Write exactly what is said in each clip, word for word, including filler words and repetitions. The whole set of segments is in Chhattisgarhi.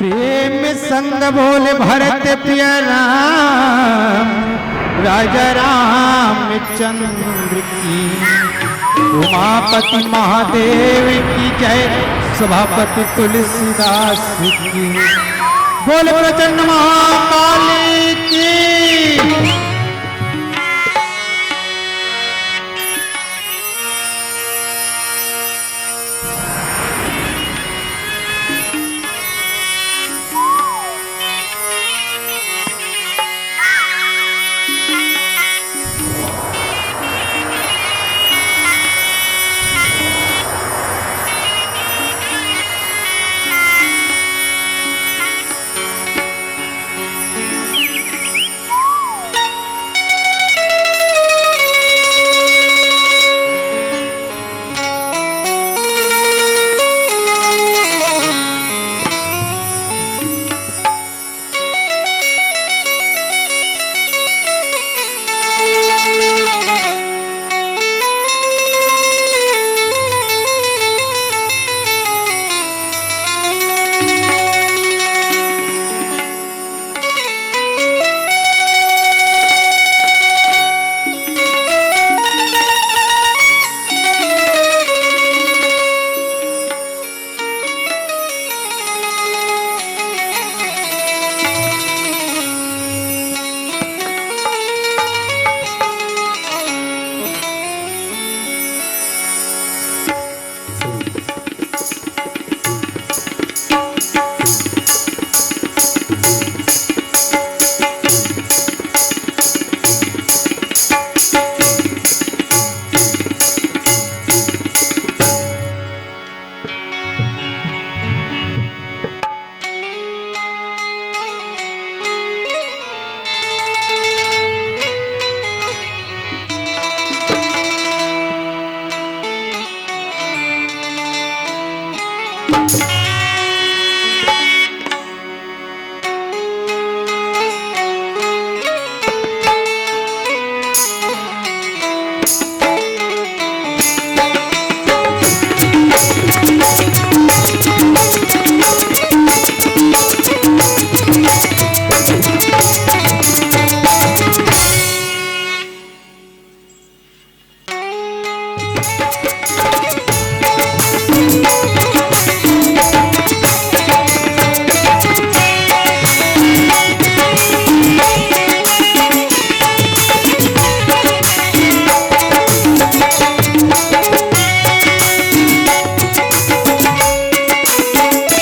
प्रेम संग बोल भरत प्रिय राम, राजा रामचंद्र की, उमापति महादेव की जय, सभापति तुलसीदास की। बोल प्रचंड महाकाली की।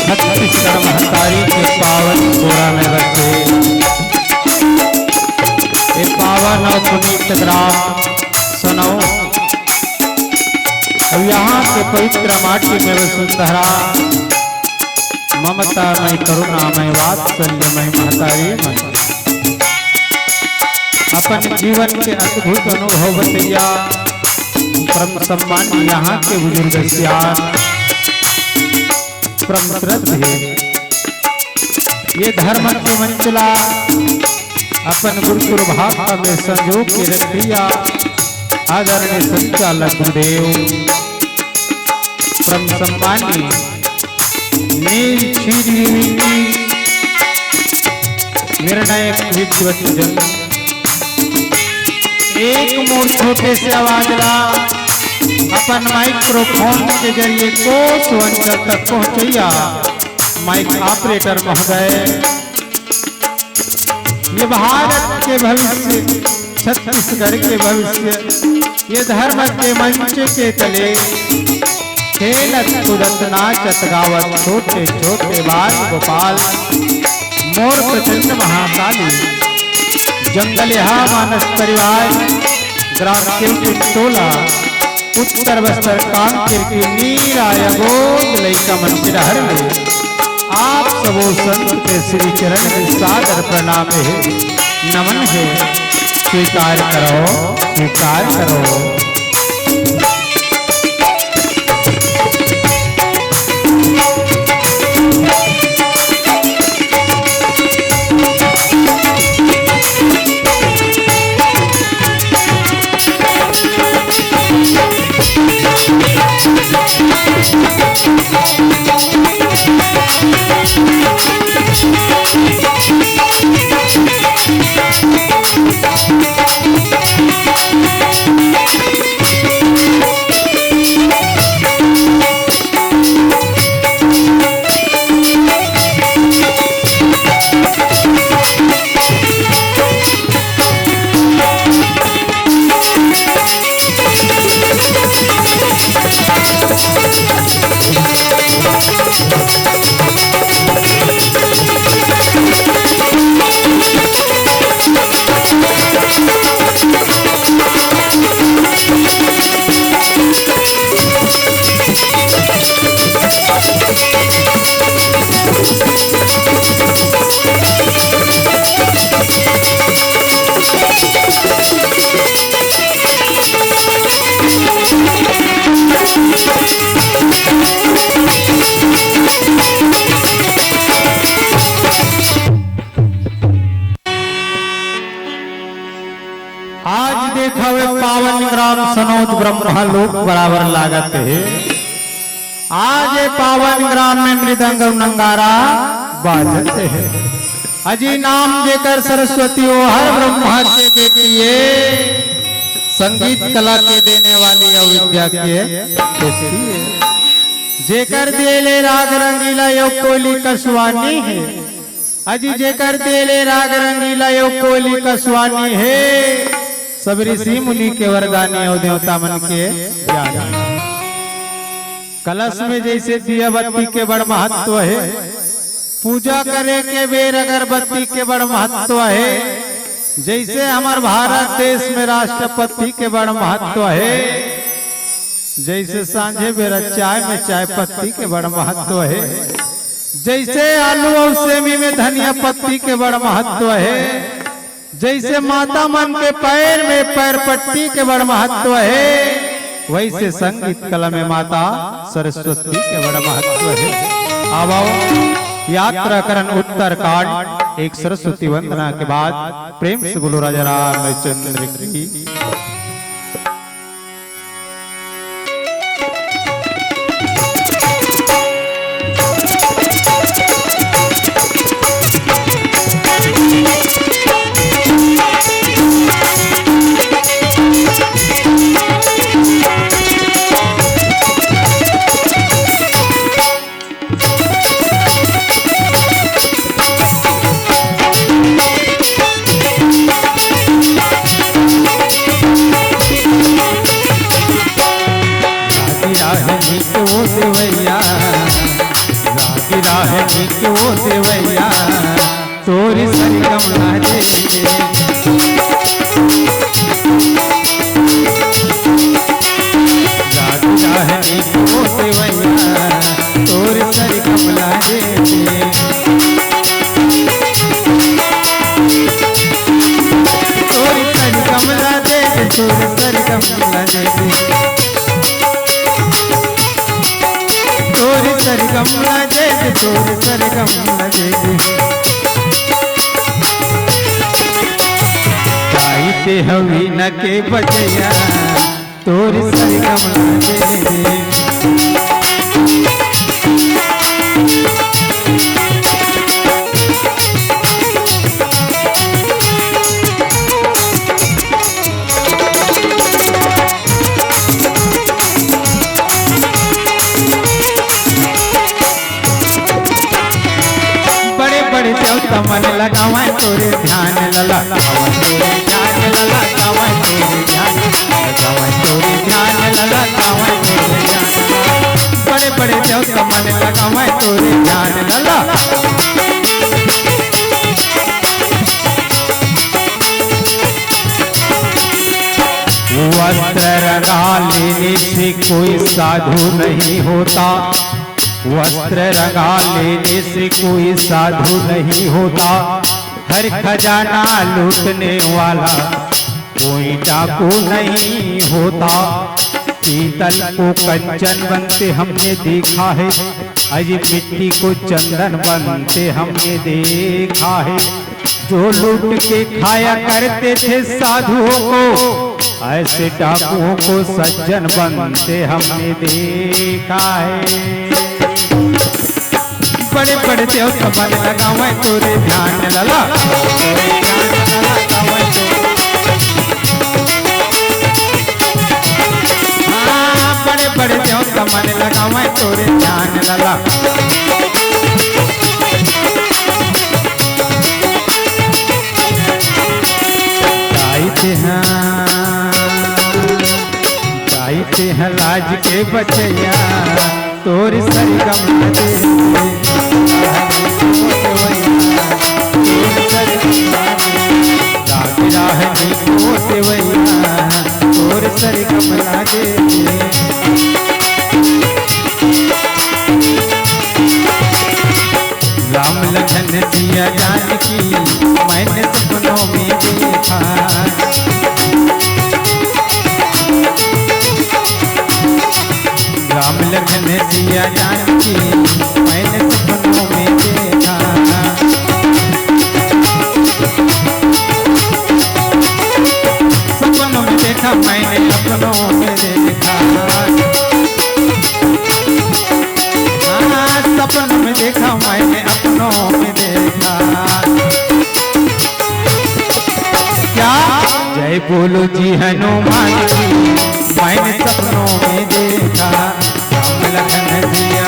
छत्तीसगढ़ महतारी के पावन गोरा नगर से ये पावन अउ पुनीत ग्राम सनौ अउ यहाँ के पवित्र माटी में वसुंधरा ममतामय करुणामय वात्सल्यमय महतारी मन अपन जीवन के अद्भुत अनुभव बतैया परम सम्मान यहाँ के बुजुर्ग सियान परम श्रद्धेय ये धर्म के मंचला अपन गुरुकुल भाषा में संजो के रखिया आदरणीय संचालक गुरुदेव परम सम्माननीय नील श्री निर्णायक विद्वत जन एक मोर छोटे से आवाज ला अपन माइक्रोफोन के जरिए कोस अंचल तक पहुंचैया माइक ऑपरेटर महोदय, ये भारत के भविष्य, छत्तीसगढ़ के भविष्य, ये धर्म के मंच के तले खेलत कूदत नाचत गावत छोटे छोटे बाल गोपाल मोर प्रचंड महाकाली जंगलिहा मानस परिवार ग्राम केवटी टोला उत्तर बस्तर कांकेर के नीरा अबोध लइका मन के डहर ले आप सबो संत के श्री चरण में सादर प्रणाम हे, नमन हे। स्वीकार करो, स्वीकार करो। आज देखव ए पावन ग्राम सनौद ब्रह्मा लोक बराबर लागत हे। आज ए पावन ग्राम में मृदंग अउ नंगारा बाजत हे। अजी नाम जेकर सरस्वती ओ हर ब्रह्मा के बेटी ए। संगीत कला के देने वाली अउ विद्या के देती ए। जेकर देले राग रंगीला अउ कोली कसवानी हे। अजी जेकर देले राग रंगीला अउ कोली कसवानी हे, सब ऋषि मुनि के वरदानी अउ देवता मन के ज्ञानी। कलश में जइसे दिया बत्ती के बड़ महत्व हे, पूजा करे के बेर अगरबत्ती के बड़ महत्व हे, जइसे हमर भारत देश में राष्ट्रपति के बड़ महत्व हे, जइसे सांझे बेरा चाय में चाय पत्ती के बड़ महत्व हे, जइसे आलू अउ सेमी में धनिया पत्ती के बड़ महत्व हे, जइसे माता मन के पैर में पैर पट्टी के बड़ महत्व हे, वइसे संगीत कला में माता सरस्वती के बड़ महत्व हे। आवव यात्रा करन उत्तरकांड एक सरस्वती वंदना के बाद प्रेम से बोलो राजा रामचंद्र की। रागी राहनी के ओ देवैया, रागी राहनी के ओ देवैया, तोरी सरी कमला दे। रागी राहनी के ओ देवैया, तोरी सरी कमला दे। तोरी सरी कमला दे दे, तोरी सरी कमला दे दे। तोरी सरी कमला दे दे, तोरी सरी कमला दे दे। गाई ते हवी न के बजैया, तोरी सरी कमला दे दे। बड़े बड़े देवता मन लगावै तोरे ध्यान लला, लगावै तोरे ध्यान लला, लगावै तोरे ध्यान, लगावै तोरे ध्यान लला, लगावै तोरे ध्यान। बड़े बड़े देवता मन लगावै तोरे ध्यान लला। वस्त्र रंगा लेने से कोई साधु नहीं होता, वस्त्र रंगा लेने से कोई साधु नहीं होता, हर खजाना लूटने वाला कोई डाकू नहीं होता। पीतल को कंचन बनते हमने देखा है, अजी मिट्टी को चंदन बनते हमने देखा है। जो लूट के खाया करते थे साधुओं को, ऐसे डाकुओं को सज्जन बनते हमने देखा है। बड़े बड़े देवता मन लगावै तोरे ध्यान लला। हाँ, बड़े बड़े देवता मन लगावै तोरे ध्यान लला। गाई ते हैं, गाई ते हैं लाज के बचैया। तोर सरगम दे, तोर सरगम दे, राग राहनी को देवैया, तोर सरगम लागे। राम लखन सिया जानकी मैंने सपनों में देखा। राम लखन सिया जानकी मैंने सपनों में देखा। सपनों में देखा मैंने, सपनों में देखा। हाँ, सपनों में देखा मैंने, अपनों में देखा। क्या? जय बोलो जी हनुमान जी, मैंने सपनों में देखा राम लखन सिया।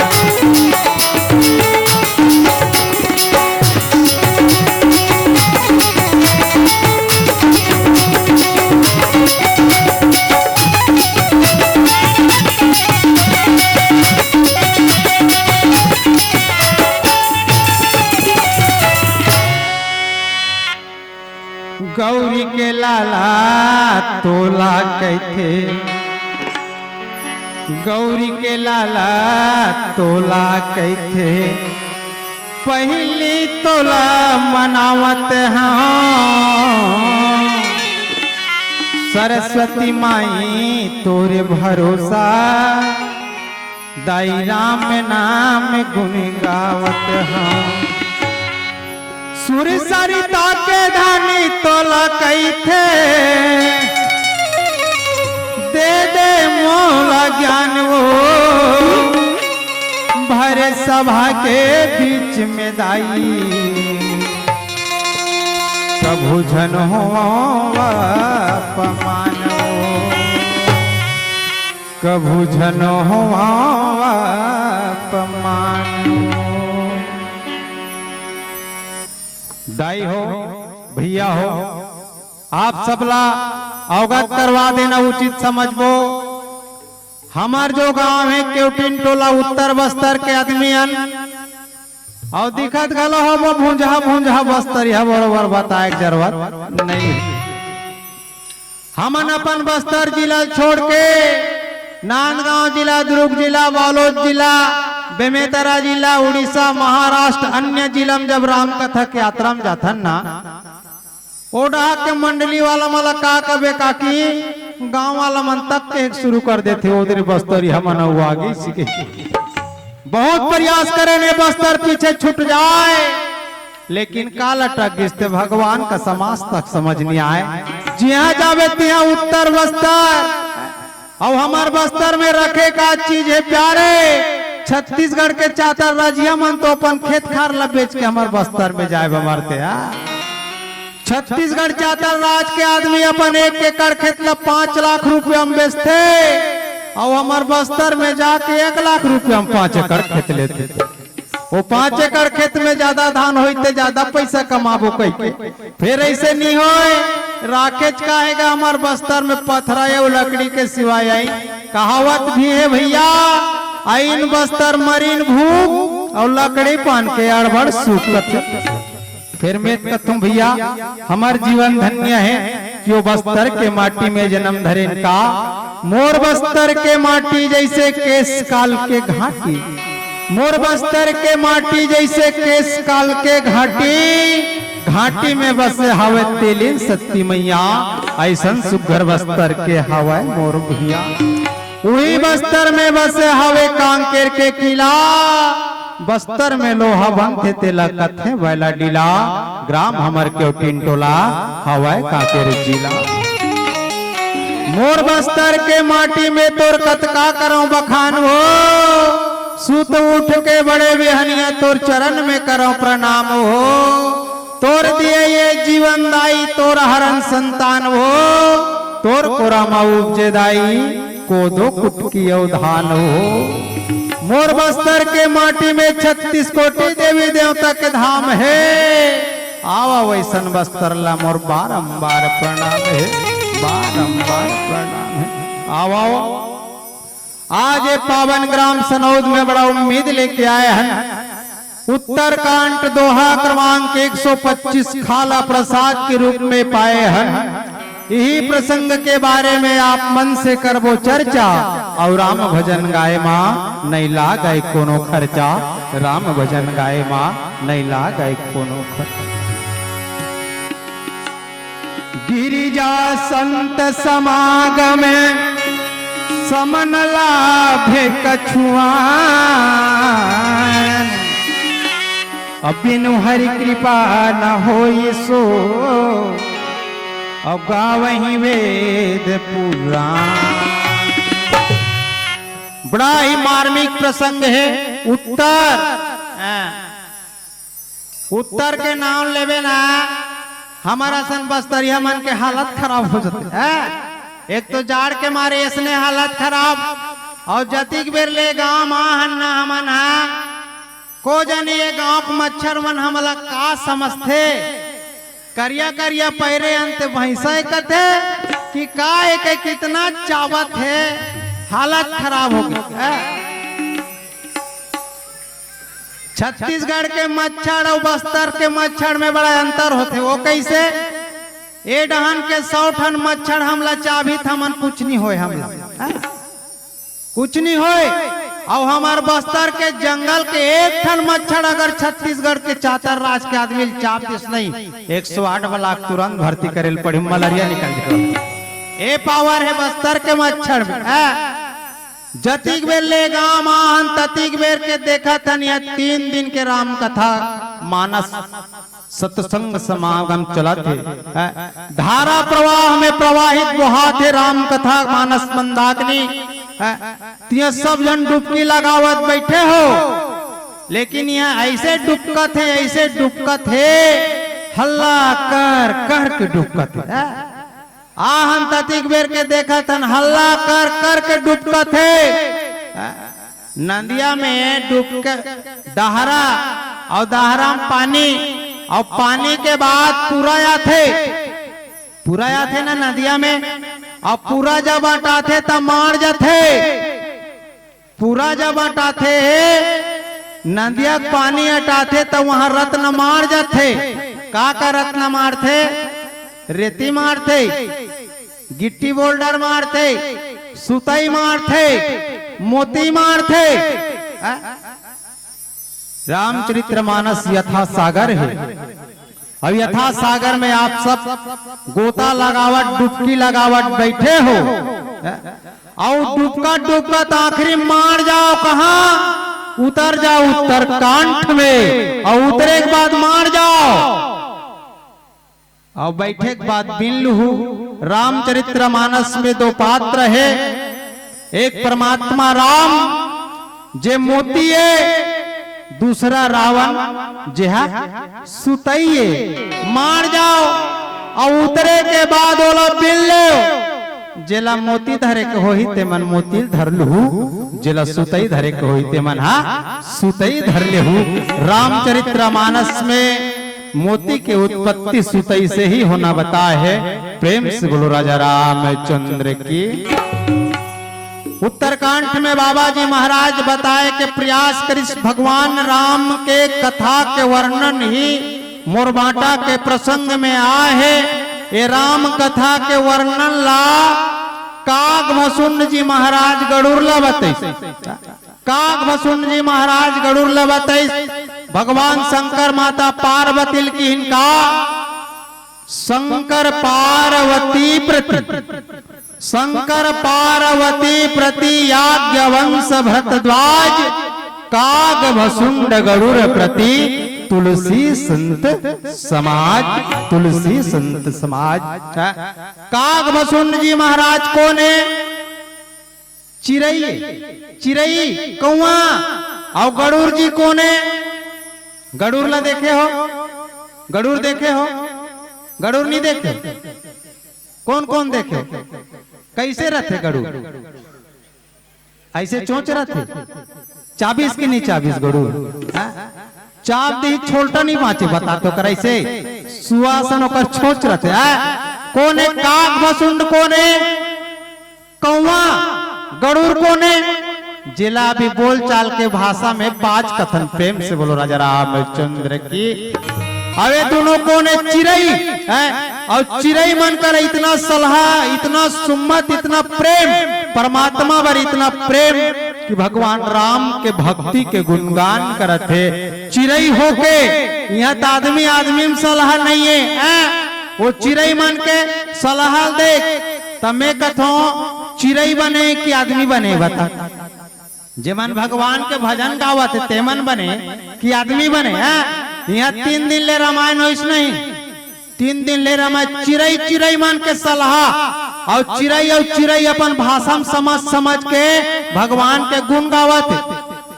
गौरी के लाला तोला कहिथे, गौरी के लाला तोला कहिथे, पहिली तोला मनावत हंव। सरस्वती माई तोरे भरोसा, दाई राम नाम गुन गावत हंव। सुर सरिता के धनी तोला कहिथे, दे दे मोला ज्ञान वो, भरे सभा के बीच में दाई, कभू झन होवा अपमान वो। कभू झन होवा अपमान। दाई हो, भैया हो, आप सबला अवगत करवा देना उचित समझबो। हमर जो गांव हे केवटिन टोला उत्तर बस्तर के आदमी अन, अउ दिखत घलो हबो भुंजहा भुंजहा बस्तरिया, बरोबर बताए के जरूरत नहीं। हमन अपन बस्तर जिला छोड़ के नांदगांव जिला, दुर्ग जिला, बालोद जिला, बेमेतरा जिला, उड़ीसा, महाराष्ट्र, अन्य जिला में जब राम कथा के यात्रा में जाथन ना, ओ डहा के मंडली वाला मन ला का कबे काकी, गांव वाला मन तक के शुरू कर देथे, ओ दरी बस्तरी हमन अउ आगे सीखे। बहुत प्रयास करे ने बस्तर पीछे छूट जाए, लेकिन काल अटक गिस ते भगवान का समाज तक समझ नहीं आए। जिहां जावे तिहां उत्तर बस्तर, अउ हमर बस्तर में रखे का चीज हे प्यारे। छत्तीसगढ़ के चातर रजिया मन तो अपन खेत खार ला बेच के हमर बस्तर में जाए बमरते हा। छत्तीसगढ़ चातर राज के आदमी अपन एक एकड़ खेत ला पांच लाख रुपया में बेचथे, अउ हमर बस्तर में जाके एक लाख रुपया में पांच एकड़ खेत लेथे। वो पांच एकड़ खेत में ज्यादा धान होई ते ज्यादा पैसा कमाबो कहिके। फेर ऐसे नहीं होय, राखेच काहेगा हमर बस्तर में पथरा अउ लकड़ी के सिवाय आई कहावत भी हे भैया, आइन बस्तर मरीन भूख अउ लकड़ी पान के अड़बड़ सुख कथे। फेर मैं कथूं भैया, हमर जीवन धन्य हे कि वो बस्तर के माटी में जन्म धरेन का। मोर बस्तर के माटी जैसे केश काल के घाटी, मोर बस्तर के माटी जैसे केश काल के घाटी, घाटी में बसे हावे तेलिन सती मैया, ऐसन सुघर बस्तर के हावे मोर भुइयां। उही बस्तर में बसे हावे कांकेर के किला, बस्तर में लोहा बनथे तेला कथे बैला डीला, ग्राम हमर केवटिन टोला, हावे कांकेर जिला। मोर बस्तर के माटी में तोर कतका करंव बखान हो, सुत उठ के बड़े बिहनिया तोर चरण में करंव प्रणाम हो। तोर दिए ये जीवन दाई, तोर हरन संतान हो, तोर कोरा मा उपजे दाई, कोदो कुटकी अउ धान हो। मोर बस्तर के माटी में छत्तीस कोटि देवी देवता के धाम हे। आवा वैसन बस्तर ला मोर बारंबार प्रणाम हे, बारंबार प्रणाम हे। आवा, आवा। आज ये पावन ग्राम सनौद में बड़ा उम्मीद लेके आए हन। उत्तरकांड दोहा क्रमांक एक सौ पच्चीस खाला प्रसाद के रूप में पाए हन। यही प्रसंग के बारे में आप मन से करबो चर्चा। और राम भजन गाए मा नहीं लागे कोनो खर्चा। राम भजन गाए मा नहीं लागे कोनो खर्चा। गिरिजा संत समागम समन लाभे कछुआन। अब बिनु हरि कृपा न होई सो, अब गावही वेद पुराण। बड़ा ही मार्मिक प्रसंग है। उत्तर, हाँ, उत्तर के नाम लेबे ना, हमर असन बस्तरिया मन के हालत खराब हो जाथे। हैं? एक तो जाड़ के मारे ऐसने हालत खराब, और जतिक बेर ले गांव मा हन ना हमन हा, को जाने ये गांव के मच्छर मन हमला का समझथे। करिया करिया पैरे अंत भैंसा कथे कि का एके कितना चावत हे, हालत खराब हो गई। हैं? छत्तीसगढ़ के मच्छर अउ बस्तर के मच्छर में बड़ा अंतर होथे। वो कैसे? ए डहन के सौ ठन मच्छर हमला चाभी त हमन कुछ नहीं होय हमला, हैं? कुछ नहीं होय। अउ हमर बस्तर के जंगल के एक ठन मच्छर अगर छत्तीसगढ़ के चातर राज के आदमी ल चाब दिस नहीं, एक सौ आठ वाला तुरंत भर्ती करे ल पड़ी, मलेरिया निकल जाए। ए पावर है बस्तर के मच्छर में, हैं? जतिक बेर ले गांव मा हन, ततिक बेर के देखत हन, ये तीन दिन के राम कथा मानस सत्संग समागम चलत हे। हैं? धारा प्रवाह में प्रवाहित बोहात हे राम कथा मानस मंदाकिनी। हैं? तिया सब झन डुबकी लगावत बैठे हो, लेकिन यहाँ ऐसे डुबकत हे, ऐसे डुबकत हे, हल्ला कर कर के डुबकत हे। हैं? आहन ततिक बेर के देखत हन, हल्ला कर कर के डुबकत हे। नदिया में डुबके डहरा अउ डहरा में पानी अउ पानी के बाद पूरा आथे, पूरा आथे ना नदिया में, अउ पूरा जब अटाथे त माड़ जाथे। पूरा जब अटाथे, नदिया के पानी अटाथे, त वहां रत्न माड़ जाथे। का का रत्न माड़थे? रेती माड़थे, गिट्टी बोल्डर माड़थे, सुतई माड़थे, मोती माड़थे। आ? रामचरित्र मानस यथा सागर हे। अब यथा सागर में आप सब गोता लगावत, डुबकी लगावत बैठे हो, अउ डुबकत डुबकत आखिरी माड़ जाओ कहाँ? उतर जाओ उत्तरकांठ में, अउ उतरे के बाद माड़ जाओ, अउ बैठे के बाद बिन लुहू। रामचरित्र मानस में दो पात्र हे, एक परमात्मा राम जे मोती हे, दूसरा रावण जे हा सुतई हे। माड़ जाओ अउ उतरे के बाद ओला बिन लेव। जेला मोती धरे के होही तेमन मोती धर लुहू, जेला सुतई धरे के होही तेमन हा सुतई धर लेहू। रामचरित्र मानस में मोती के उत्पत्ति सुतई से ही होना बताए हे। प्रेम से बोलो राजा रामचंद्र की। उत्तरकांड में बाबा जी महाराज बताए के प्रयास करिस भगवान राम के कथा के वर्णन ही मोरबांटा के प्रसंग में आए हे। ये राम कथा के वर्णन ला काग भसुंड जी महाराज गरुड़ ला बताइस। काग भसुंड जी महाराज गरुड़ ल बताइस, भगवान शंकर माता पार्वती ल किहिन का, शंकर पार्वती प्रति, शंकर पार्वती प्रति याज्ञवंश भरद्वाज, काग भसुंड गरुड़ प्रति तुलसी संत समाज, तुलसी संत समाज। काग भसुंड जी महाराज कोन हे? चिरई, चिरई, कौआ। अउ गरुड़ जी कोन हे? गरुड़ ला देखे हो? गरुड़ देखे हो? गरुड़ नहीं देखे? कौन कौन देखे? कैसे रथे गरुड़? ऐसे चोंच रथे? चाबिस कि नहीं चाबिस गरुड़? हाँ? चाब दिही छोलटा नहीं बाँचे, बता तो कर ऐसे। सुआ असन ओकर चोंच रथे, हाँ? कोन हे काग भसुंड कोन हे? कौआ। गरुड़ कोन ए? जेला अभी बोलचाल के भाषा में बाज कथन। प्रेम से बोलो राजा रामचंद्र की। अबे दोनों कोन ए? चिरई हैं। अउ चिरई मन कर इतना सलहा, इतना सुम्मत, इतना प्रेम, परमात्मा बर इतना प्रेम कि भगवान राम के भक्ति के गुणगान करत हे। चिरई होके, इहाँ त आदमी, आदमी म सलहा नइ ए, हैं? ओ चिरई मन के सलहा ल देख, त मैं कथों, चिरई बने कि आदमी बने, बता। जेमन भगवान के भजन गावत हे, तेमन बने कि आदमी बने, हैं? इहाँ तीन दिन ले रामायण होइस नहीं, तीन दिन ले रामायण, चिरई, चिरई मन के सलहा, अउ चिरई, अउ चिरई अपन भाषा म समझ, समझ के भगवान के गुण गावत हे।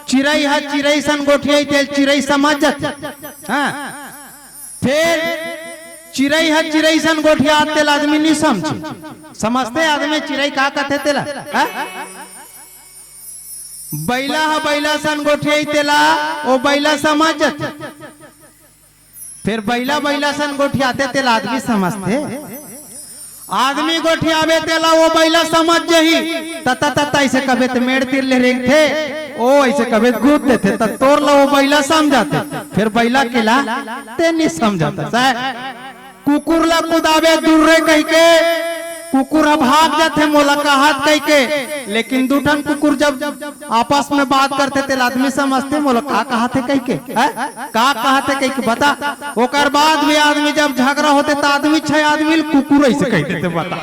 चिरई ह चिरई सन गोठियाही, तेला चिरई समझ जाथे, हैं? फेर चिरई ह चिरई सन गोठियाथे, तेला आदमी नइ समझे। समझथे आदमी चिरई का कथे तेला, हैं? बइला ह बइला सन गोठियाही, तेला ओ बइला समझ जाथे। फेर बइला बइला सन गोठियाथे, तेला आदमी समझथे। आदमी गोठियाबे, तेला ओ बइला समझ जाही। तता तता अइसे कबे त मेड़ तीर ले रेंगथे, ओ अइसे कबे त गूद देथे, त तोर ला ओ बइला समझाथे, फेर बइला के ला तें नइ समझत हस। कुकुर ला कुदाबे दूर रे कहिके, कुकुर ह भाग जाथे मोला कहत कहिके, लेकिन दू ठन कुकुर जब आपस में बात करथे, तेला आदमी समझथे मोला का कहत हे कहिके, हैं? का कहत हे कहिके बता। ओकर बाद भी आदमी जब झगड़ा होथे, त आदमी छै आदमी ल कुकुर अइसे कहि देथे, बता।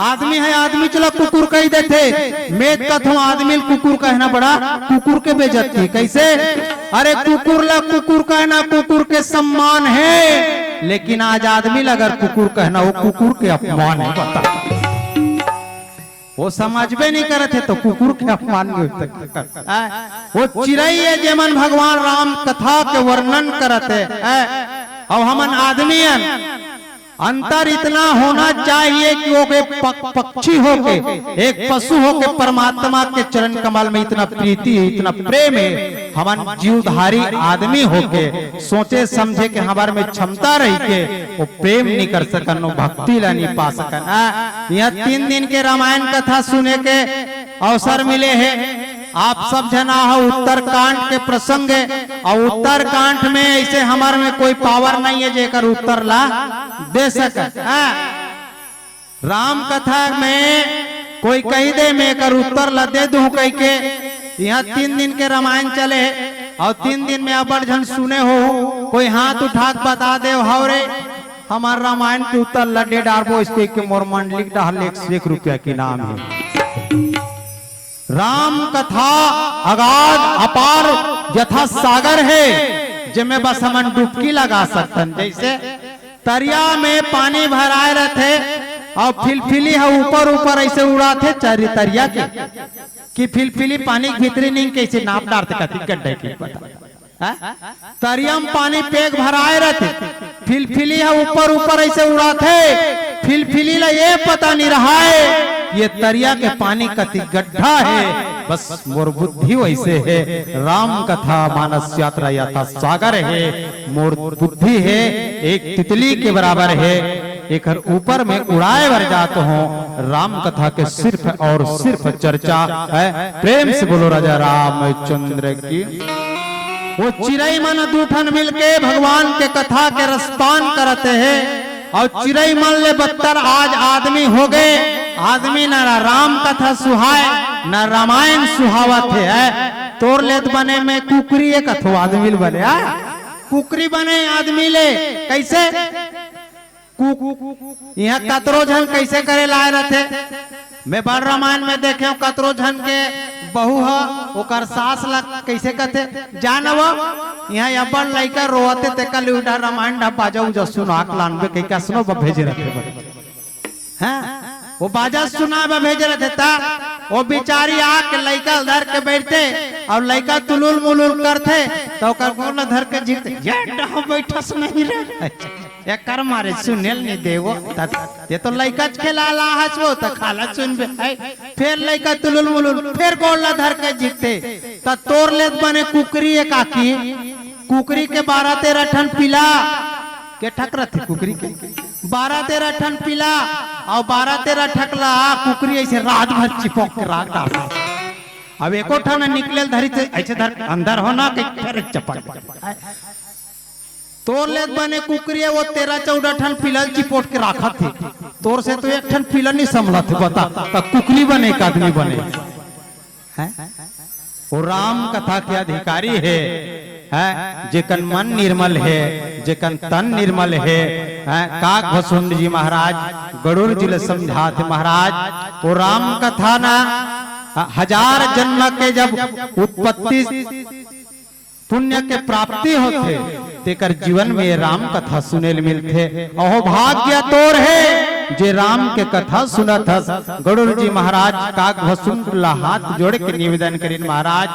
आदमी हे आदमी चला कुकुर कहि देथे, मैं त कथों आदमी ल कुकुर कहना बड़ा कुकुर के बेइज्जती। कइसे? अरे कुकुर ला कुकुर कहना कुकुर के सम्मान हे, लेकिन आज आदमी ला अगर कुकुर कहना, ओ कुकुर के अपमान हे, बता। ओ समझबे नइ करत हे, त कुकुर के अपमान नइ होथे। हैं? ओ चिरई ए, जेमन भगवान राम कथा के वर्णन करत हे, हैं? अउ हमन आदमी अन, अंतर इतना होना चाहिए कि ओ के पक-, पक्षी होके, एक पशु होके परमात्मा के चरण कमल में इतना प्रीति हे, इतना प्रेम हे, हमन जीवधारी आदमी होके सोचे समझे के हमर में क्षमता रहिके ओ प्रेम नइ कर सकन, ओ भक्ति ला नइ पा सकन। आ, इहाँ तीन दिन के रामायण कथा सुने के अवसर मिले हे। आप सब झन आहा उत्तरकांड के प्रसंग हे, अउ उत्तरकांड में अइसे हमर में कोई power नइ हे जेकर उत्तर ला दे सकन। हाँ। राम कथा में कोई कहि दे, मैं एकर उत्तर ला दे दूं कहिके, इहाँ तीन दिन के रामायण चले हे, अउ तीन दिन में अब्बड़ झन सुने होहू, कोई हाथ उठा के बता देव, हव रे, हमर रामायण के उत्तर ला दे डारबो, अइसे कहिके मोर मंडली के डहर ले एक से एक रुपया के इनाम हे। राम कथा अगाध अपार यथा सागर हे, जेमे बस हमन डुबकी लगा सकथन। जइसे तरिया में पानी भराए रथे अउ फिलफिली ह ऊपर ऊपर अइसे उड़ाथे चरी तरिया के, कि फिलफिली पानी के भीतरी नइ कइसे नाप डारथे, कतिक गड्ढा हे कि पता। हाँ? तरिया म पानी पेग भराए रथे, फिलफिली ह ऊपर ऊपर अइसे उड़ाथे, फिलफिली ला ये पता नइ रहय ये तरिया के पानी कतिक गड्ढा हे। बस मोर बुद्धि वइसे हे, राम कथा मानस यात्रा यथा सागर हे, मोर बुद्धि हे एक तितली के बराबर हे। एकर ऊपर में उड़ाए बर जात हों। राम कथा के सिर्फ अउ सिर्फ चर्चा हे। प्रेम से बोलो राजा रामचंद्र की। ओ चिरई मन दू ठन मिलके भगवान के कथा के रसपान करत हे, अउ चिरई मन ले बदतर आज आदमी होगे। आदमी न राम कथा सुहाय, न रामायण सुहावत हे। हैं? तोर ले त बने मैं कुकरी ए कथों आदमी ल बने, हाँ? कुकरी बने आदमी ले, कइसे? कु-, इहाँ कतरो झन कइसे करे लाए रथे। मैं बड़ रामायण में देखे हों, कतरो झन के बहू ह ओकर सास ला कइसे कथे, "जा न वो, इहाँ अब्बड़ लइका रोवत हे, तेकर ले उही डहर रामायण डहर बाजा उजा सुना के लानबे," कहिके असनो बर भेजे रथे बने। हाँ, ओ बाजा सुना बर भेजे रथे, त ओ बिचारी आके लइका ल धर के बइठथे, अउ लइका तुलुल मुलुल करथे, त ओकर गोड़ ल धर के झिकथे, "ये डहर बइठस नहीं रे।" एकर मारे सुने ल नइ देवो, त ये तो लइका च खेला ला हस वो, त काला सुनबे। हैं? फेर लइका तुलुल मुलुल, फेर गोड़ ला धर के झिकथे, त तोर ले त बने कुकरी ए काकी, कुकरी के बारह तेरह ठन पिला, के ठक रथे कुकरी के, बारह तेरह ठन पिला, अउ बारह तेरह ठकला कुकरी ऐसे रात भर चिपक के राख डालथे। अब एको ठन निकले ल धरी थे, ऐसे धर अंदर हो ना कि फेर चपक। तोर ले बने कुकरी हे, वो तेरह चौदह ठन पिला ल चिपोट के राखत हे। तोर से तो एक ठन पिला नहीं संभलत हे, बता, त कुकरी बने एक आदमी बने? हैं? वो राम कथा के अधिकारी हे, हैं? जेकन मन निर्मल हे, जेकन तन निर्मल हे, हैं? काक भसुंड जी महाराज, गरुड़ जी ल समझात हे महाराज, वो राम कथा ना ह-, हजार जन्म के जब उत्पत्ति पुण्य के प्राप्ति होथे, तेकर जीवन में ये राम कथा सुने ल मिलथे। अहो भाग्य तोर हे, जे राम के कथा सुनत हस। गरुड़ जी महाराज काक भसुंड ला हाथ जोड़ के निवेदन करिन, महाराज,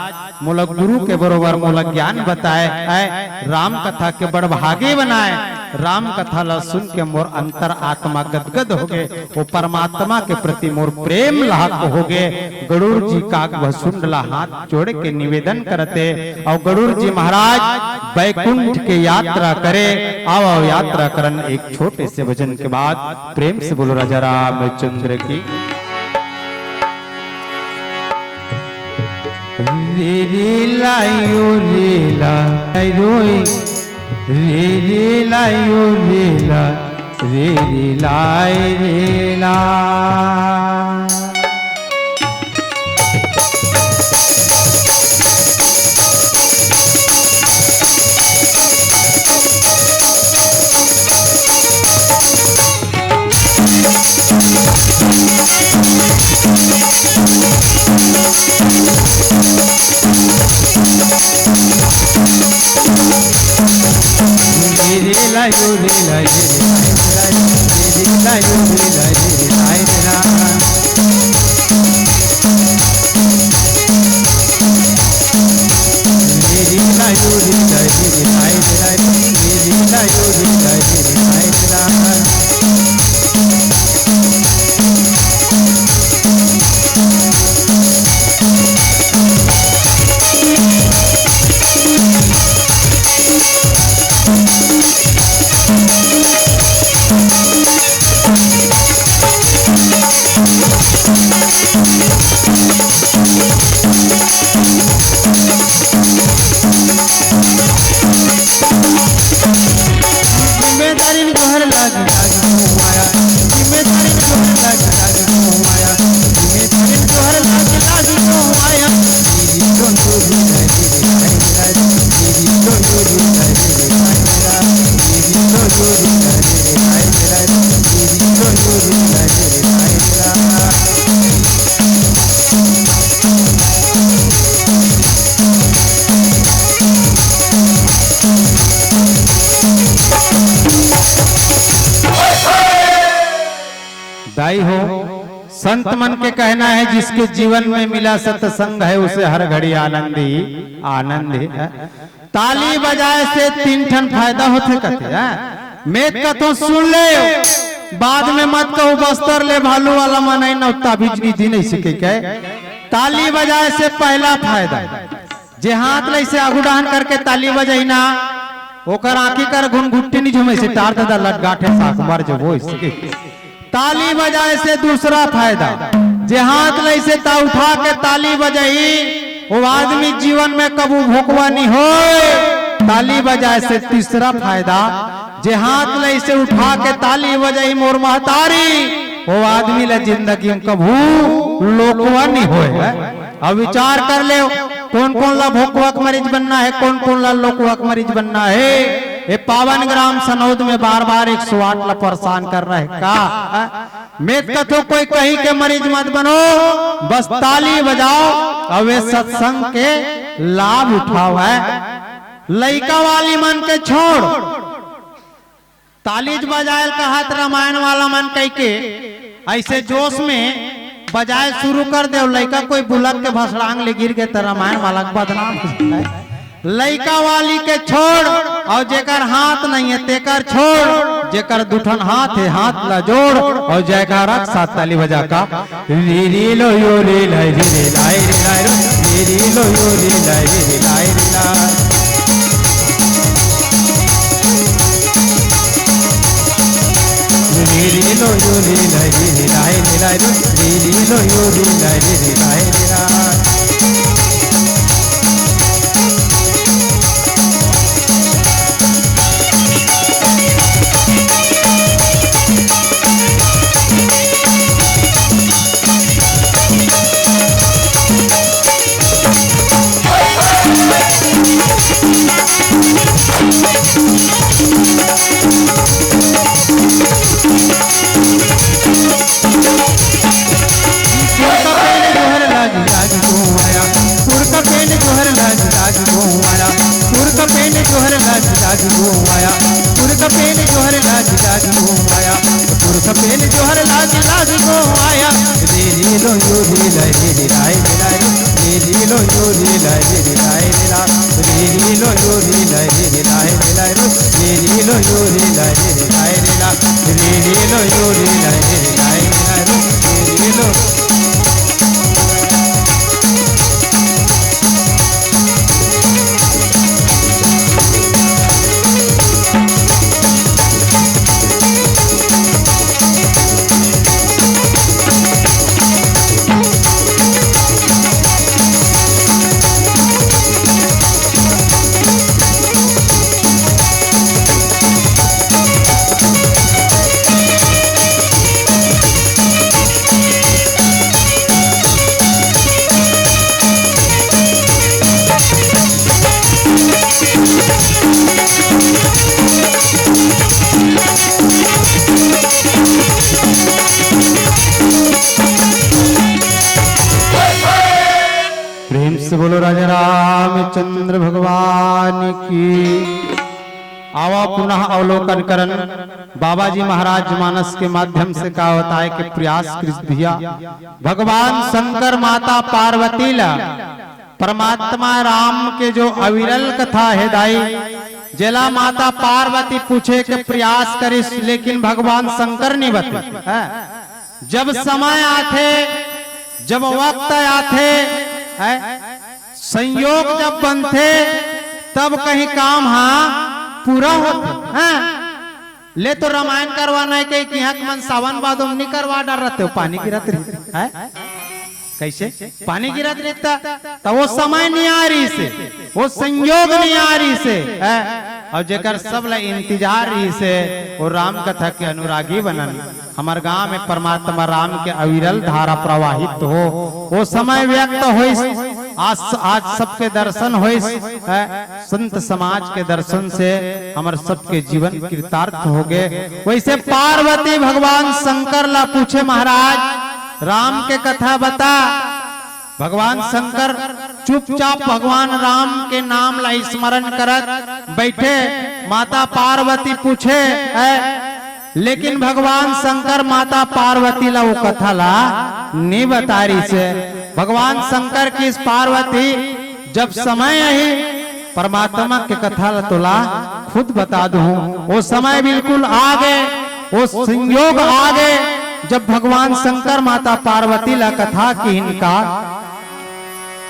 मोला गुरु के बरोबर मोला ज्ञान बताए, ऐ राम कथा के बड़ भागी बनाए। राम कथा ला सुन के मोर अंतर आत्मा गदगद होगे, वो परमात्मा के प्रति मोर प्रेम लाहक होगे। गरुड़ जी काक भसुंड ला हाथ जोड़ के निवेदन करत हे, अउ गरुड़ जी महाराज बैकुंठ के यात्रा करे। आओ, आओ, यात्रा करन एक छोटे से भजन के बाद। प्रेम से बोलो राजा रामचंद्र की। रे रे लायो रे ला, रोई। रे रे लायो रे ला, रे रे लाए रे ला। जिम्मेदारी जोहर लागी लागी मोह माया, जिम्मेदारी जोहर लागी लागी मोह माया, जिम्मेदारी जोहर लागी लागी मोह माया। दाई हो, संत मन के कहना है, जिसके जीवन में मिला सत्संग है, उसे हर घड़ी आनंद ही आनंद है। ताली बजाए से तीन ठन फायदा होथे कथे, हैं? मैं कथों सुन ले, बाद में मत कहू बस्तर ले भालू वाला मन आई न, ताबीज नहीं दिन ऐसे कह के। ताली बजाए से पहला फायदा, जे हाथ ले ऐसे आगू डहन करके ताली बजाई ना, ओकर आंखी कर घुनघुट्टी नहीं झूमे से टार ददा लटगाठे साख मर जबो इसके। ताली बजाए से दूसरा फायदा, जे हाथ ले ऐसे ता उठा के ताली बजाई, वो आदमी जीवन में कबू भोकवा नहीं होए। ताली बजाए से तीसरा फायदा, जे हाथ ले ऐसे उठा के ताली बजाई मोर महतारी, वो आदमी ला जिंदगी में कबू लोकवा नहीं होए। अब विचार कर ले, कौन कौन ला भोकवा के मरीज बनना है, कौन कौन ला लोकवा के मरीज बनना है। ये पावन ग्राम सनौद में बार बार एक सौ आठ ला परेशान कर रहे का? मैं कथों कोई कहीं के मरीज मत बनो, बस ताली बजाओ अउ ये सत्संग के लाभ उठाओ। है लइका वाली मन के छोड़, तालीज बजायल कहत रामायण वाला मन कह के ऐसे जोश में बजाए शुरू कर दे। लइका कोई बुलक के भसड़ांग ले गिर गए तो रामायण वाला के बदनाम हो जाता है। लइका वाली के छोड़ अउ जेकर हाथ नहीं है तेकर छोड़, जेकर दुठन हाथ है हाथ ला जोड़ अउ जयकारा के साथ ताली बजा का। रे रे लो यो रे लाई रे रे लाई रे लाई रो, रे रे लो यो रे लाई रे रे लाई रे ला। रे रे लो यो रे ला रे रे ला रे ला रे, रे रे लो यो रे ला रे रे ला रे ला। पुरखा पेन जोहर लाज लाज गो आया, पुरखा पेन जोहर लाज लाज गो आया, पुरखा पेन जोहर लाज लाज गो आया, पुरखा पेन जोहर लाज लाज गो आया, पुरखा पेन जोहर लाज लाज गो आया। रे रे लो यो रे ला रे रे ला रे ला रे, रे रे लो यो रे ला रे रे ला रे ला, रे रे लो यो रे ला रे रे ला रे ला रे, रे रे लो यो रे ला रे रे ला रे ला, रे रे लो यो रे ला रे रे ला रे ला रे, रे रे लो। प्रेम से बोलो राजा रामचंद्र भगवान की। आवा पुनः अवलोकन करन। बाबा जी महाराज मानस के माध्यम से का बताए के प्रयास करिस भैया। भगवान शंकर माता पार्वती ला परमात्मा राम के जो अविरल कथा हे दाई, जेला माता पार्वती पूछे के प्रयास करिस, लेकिन भगवान शंकर नहीं बते। हैं? जब समय आथे, जब वक्त आथे, हैं? संयोग जब बनथे, तब कहीं काम हा पूरा होथे। हैं? ले तो रामायण करवाना हे कहिके इहाँ के मन सावन भादो म नहीं करवा डारथे, पानी गिरत रहिथे। हैं? कइसे? पानी गिरत रहिथे, त वो समय नहीं आ रहिसे, वो संयोग नहीं आ रहिसे। हैं? अउ जेकर सब ला इंतजार रहिसे, वो राम कथा के अनुरागी बनन। हमर गांव में परमात्मा राम के अविरल धारा प्रवाहित हो, वो समय व्यक्त होइस। आज, आज सबके दर्शन होइस। हैं? संत समाज के दर्शन से हमर सबके जीवन कृतार्थ होगे। वइसे पार्वती भगवान शंकर ला पूछे, महाराज, राम के कथा बता। भगवान शंकर चुपचाप भगवान राम के नाम ला स्मरण करत बइठे। माता पार्वती पूछे, हैं? लेकिन भगवान शंकर माता पार्वती ला वो कथा ला नहीं बता रहिसे। भगवान शंकर कहिस, पार्वती, जब समय आही, परमात्मा के कथा ला तोला खुद बता दूं। वो समय बिल्कुल आगे, वो संयोग आगे, जब भगवान शंकर माता पार्वती ला कथा किहिन का,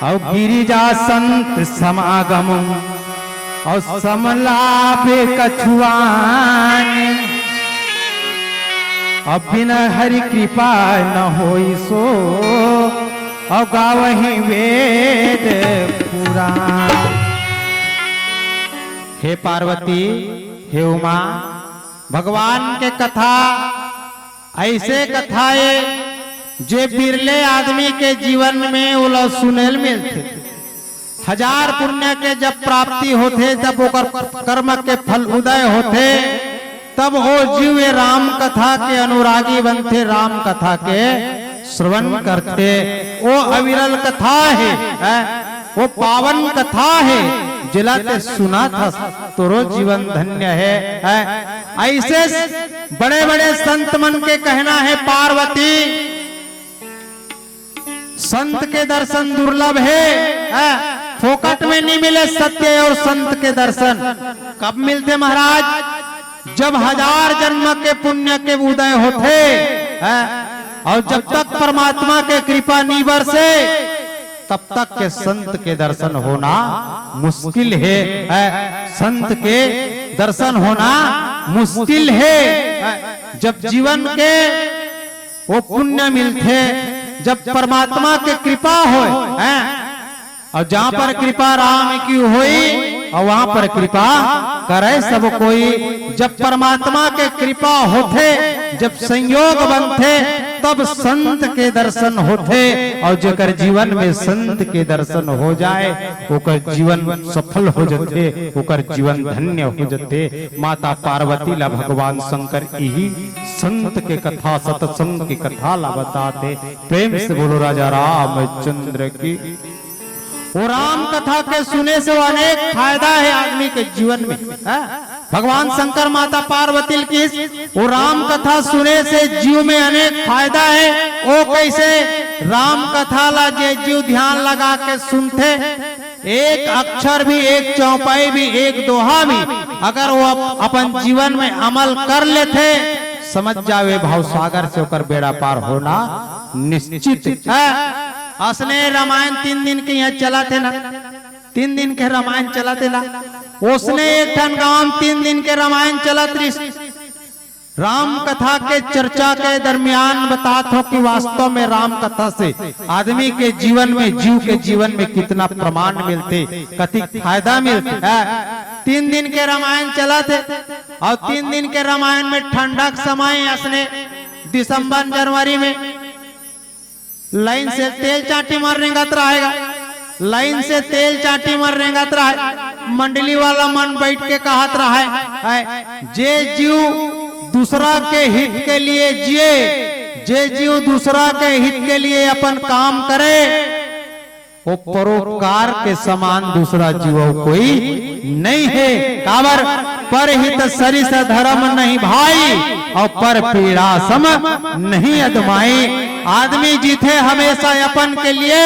अउ गिरिजा संत समागम, अउ समलाभ कछुआन, अब बिन हरि कृपा न होई सो, अउ गावही वेद पुराण। हे पार्वती, हे उमा, भगवान के कथा अइसे कथा ए, जे बिरले आदमी के जीवन में ओला सुनेल मिलथे। हजार पुण्य के जब प्राप्ति होथे, जब ओकर कर्म के फल उदय होथे, तब ओ जीव ए राम कथा के अनुरागी बनथे, राम कथा के श्रवण करथे। ओ अविरल कथा हे, हैं? वो पावन कथा हे, जेला ते सुनत हस, तोरो जीवन धन्य हे, हैं? अइसे बड़े-बड़े संत मन के कहना हे, पार्वती, संत के दर्शन दुर्लभ हे, हैं? फोकट में नहीं मिले सत्य अउ संत के दर्शन। कब मिलथे महाराज? जब हजार जन्म के पुण्य के उदय होथे, हैं? अउ जब तक परमात्मा के कृपा नहीं बरसे, तब तक के संत के दर्शन होना मुश्किल हे, हैं? संत के दर्शन होना मुश्किल हे। जब जीवन के वो पुण्य मिलथे, जब परमात्मा के कृपा होय, हैं? और जहाँ पर कृपा राम की होई, और वहाँ पर कृपा करे सब कोई। जब परमात्मा के कृपा होथे, जब संयोग बनथे, तब संत के दर्शन होथे। और जेकर जीवन में संत के दर्शन हो जाए, ओकर जीवन सफल हो जथे, ओकर जीवन धन्य हो जथे। माता पार्वती ला भगवान शंकर इही संत के कथा, सत्संग के कथा ला बताथे। प्रेम से बोलो राजा रामचंद्र की। वो राम कथा के सुने से वो अनेक फायदा है आदमी के जीवन में, हाँ? भगवान शंकर माता पार्वती ल किहिस, वो राम कथा सुने से जीव में अनेक फायदा है। वो कैसे? राम कथा ला जे जीव ध्यान लगा के सुनथे, एक अक्षर भी, एक चौपाई भी, एक दोहा भी अगर वो अप-, अपन जीवन में अमल कर लेथे, समझ जावे भव सागर से ओकर बेड़ा पार होना निश्चित है। असने रामायण तीन दिन के यहाँ चलत हे ना, तीन दिन के रामायण चलत हे ना, ओसने एक ठन गांव म तीन दिन के रामायण चलत रहिस। राम कथा के चर्चा के दरमियान बतात हों कि वास्तव में राम कथा से आदमी के जीवन में, जीव के जीवन में कितना प्रमाण मिलथे, कतिक फायदा मिलथे। हैं? तीन दिन के रामायण चलत हे, और तीन दिन के रामायण में ठंडा के समय असने दिसंबर जनवरी में लाइन से तेल चांटी म रेंगत रहय गा, लाइन से तेल चांटी म रेंगत रहय। मंडली वाला मन बैठ के कहत रहय, है, जे जीव दूसरा के हित के लिए जिए, जे जीव दूसरा के हित के लिए अपन काम करे, वो परोपकार के समान दूसरा जीव कोई नहीं है। काबर? परहित सरिस धर्म नहीं भाई, और पर पीड़ा सम नहीं अदमाई। आदमी जीथे हमेशा अपन के लिए,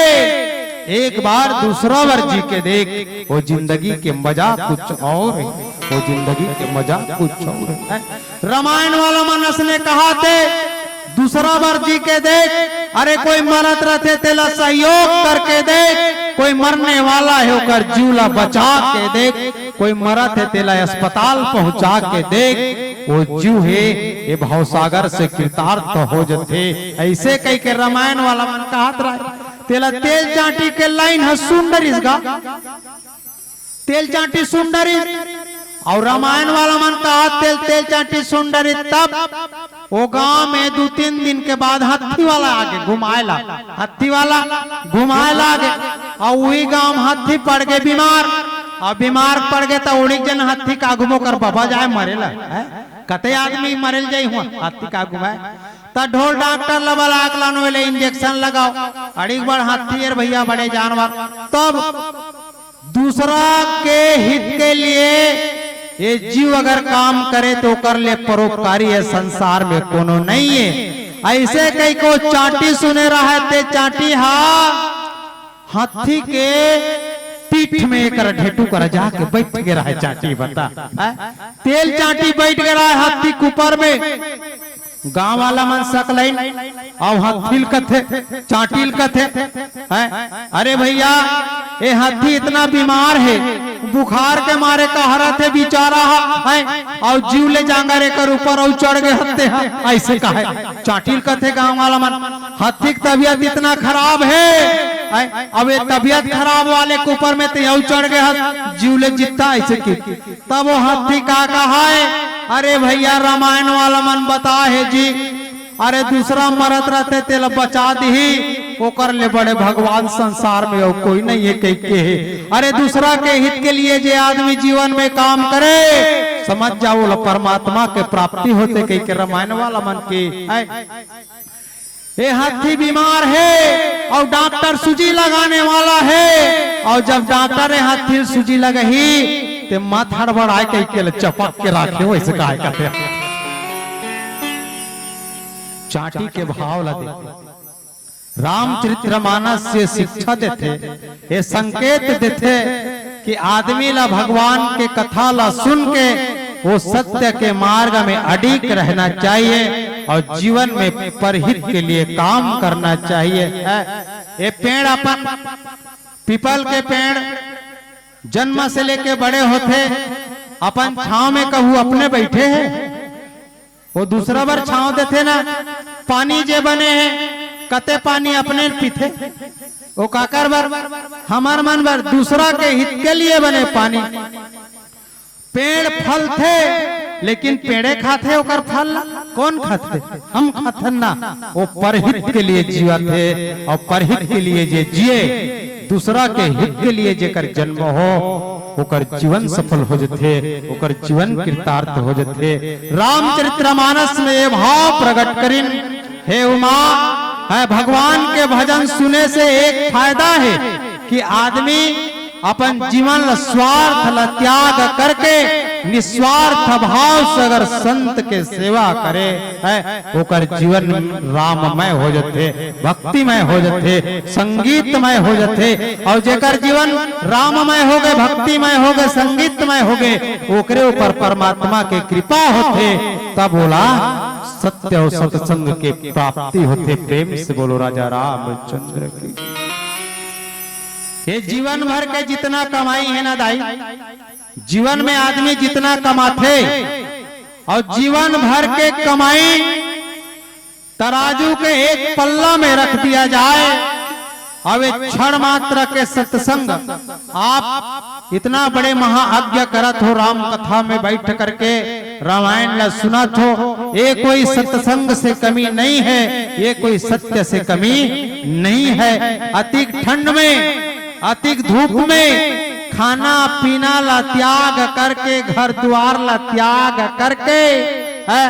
एक बार दूसरा बर जी के देख, वो जिंदगी के मजा कुछ और है, वो जिंदगी के मजा कुछ और है। रामायण वाला मन असने कहथे, दूसरा बर जी के देख, अरे कोई मरत रथे तेला सहयोग करके देख, कोई मरने वाला है ओकर जीव ला बचा के देख, कोई मरत हे तेला अस्पताल पहुंचा के देख, वो जीव हे ये भवसागर से कृतार्थ हो जथे। ऐसे कह के रामायण वाला मन कहत रहय, तेला तेल चांटी के लाइन ह सुन डरिस गा। तेल चांटी सुन डरिस, और रामायण वाला मन का तेल, तेल चांटी सुन डरिस। तब वो गांव में दू तीन दिन के बाद हाथी वाला आगे घुमाए ला, हाथी वाला घुमाए ला आगे, और वही गांव में हाथी पड़ गे बीमार, और बीमार पड़ गे त ओड़ी जन हाथी का आगू म ओकर बाबा जाए मरे ला, हैं? कते आदमी मरे ल जाई हुआ हाथी का आगू म। त ढोल डॉक्टर ल बला के लानो, ले इंजेक्शन लगाओ, अड़ी बड़ हाथी अर भैया बड़े जानवर। तब दूसरा के हित के लिए ये जीव अगर काम करे त ओकर ले परोपकारी ये संसार में कोनो नहीं है। ऐसे कई को चांटी सुने रहय ते चांटी हा हाथी के पीठ में एकर ढेटू कर जाके बैठ गे रहय चांटी, बता। हैं? तेल चांटी बैठ गे रहय हाथी के ऊपर में। गांव वाला मन सकलाइन, अउ हाथी ल कथे, चांटी ल कथे, हैं? अरे भैया, ये हाथी इतना बीमार हे, बुखार के मारे कहरत हे बिचारा हा, हैं? अउ जीव ले जांगर एकर ऊपर अउ चढ़ गे हत्ते हा, ऐसे कहय। चांटी ल कथे गांव वाला मन, हाथी के तबीयत इतना खराब हे, हैं? अब ये तबीयत खराब वाले के ऊपर में ते अउ चढ़ गे हस, जीव ले जित्ता ऐसे की। तब वो हाथी का कहय, अरे भैया, रामायण वाला मन बताय हे जी, अरे दूसरा मरत रहते तेला बचा दिही, ओकर ले बड़े भगवान संसार में अउ कोई नहीं है कह के हे। अरे दूसरा के हित के लिए जे आदमी जीवन में काम करे, समझ जाओ, ओला परमात्मा के प्राप्ति होथे कह के रामायण वाला मन के। ऐ, ये हाथी बीमार हे अउ डॉक्टर सूजी लगाने वाला हे, अउ जब डॉक्टर ये हाथी ल सूजी लगही ते मत हड़बड़ाए कह के ल चपक के राखे, वैसे काय कहते हैं। चांटी के भाव ला देखो, रामचरितमानस ये शिक्षा देथे, ये संकेत देथे कि आदमी ला भगवान के कथा ला सुन के वो सत्य के मार्ग में अडिग रहना चाहिए और जीवन में परहित के लिए काम करना चाहिए। ये पेड़ अपन पीपल के पेड़ जन्म से लेके बड़े होथे, अपन छांव में कहू अपने बैठे हे, वो दूसरा बर छांव देथे ना। पानी जे बने हे, कते पानी अपने पीथे, वो काकर बर? हमर मन बर, दूसरा के हित के लिए बने पानी। पेड़ फलथे, लेकिन पेड़े खाथे ओकर फल ला? कोन खाथे? हम खाथन ना। वो परहित के लिए जीवत हे, अउ परहित के लिए जे जिए, दूसरा के हित के लिए जेकर जन्म हो, ओकर जीवन सफल हो जथे, ओकर जीवन कृतार्थ हो जथे। रामचरितमानस में ये भाव प्रकट करिन, हे उमा, हे भगवान के भजन सुने से एक फायदा हे कि आदमी अपन जीवन ला स्वार्थ ला त्याग करके निस्वार्थ भाव से अगर संत के सेवा करे, हे, ओकर जीवन राममय हो जथे, भक्तिमय हो जथे, संगीतमय हो जथे। अउ जेकर जीवन राममय हो गे, भक्तिमय हो गे, संगीतमय हो गे, ओकरे ऊपर परमात्मा के कृपा होथे, तब ओला सत्य अउ सत्संग के प्राप्ति होथे। प्रेम से बोलो राजा रामचंद्र की। ये जीवन भर के जितना कमाई हे ना दाई, जीवन में आदमी जितना कमाथे अउ जीवन भर के कमाई तराजू के एक पल्ला में रख दिया जाए, अउ एक क्षण मात्र के सत्संग, आप इतना बड़े महायज्ञ करत हो, राम कथा में बैठ करके रामायण ला सुनत हो, ये कोई सत्संग से कमी नहीं है, ये कोई सत्य से कमी नहीं है। अतिक ठंड में, अतिक धूप में खाना पीना ला त्याग करके, घर द्वार ला त्याग करके, हे,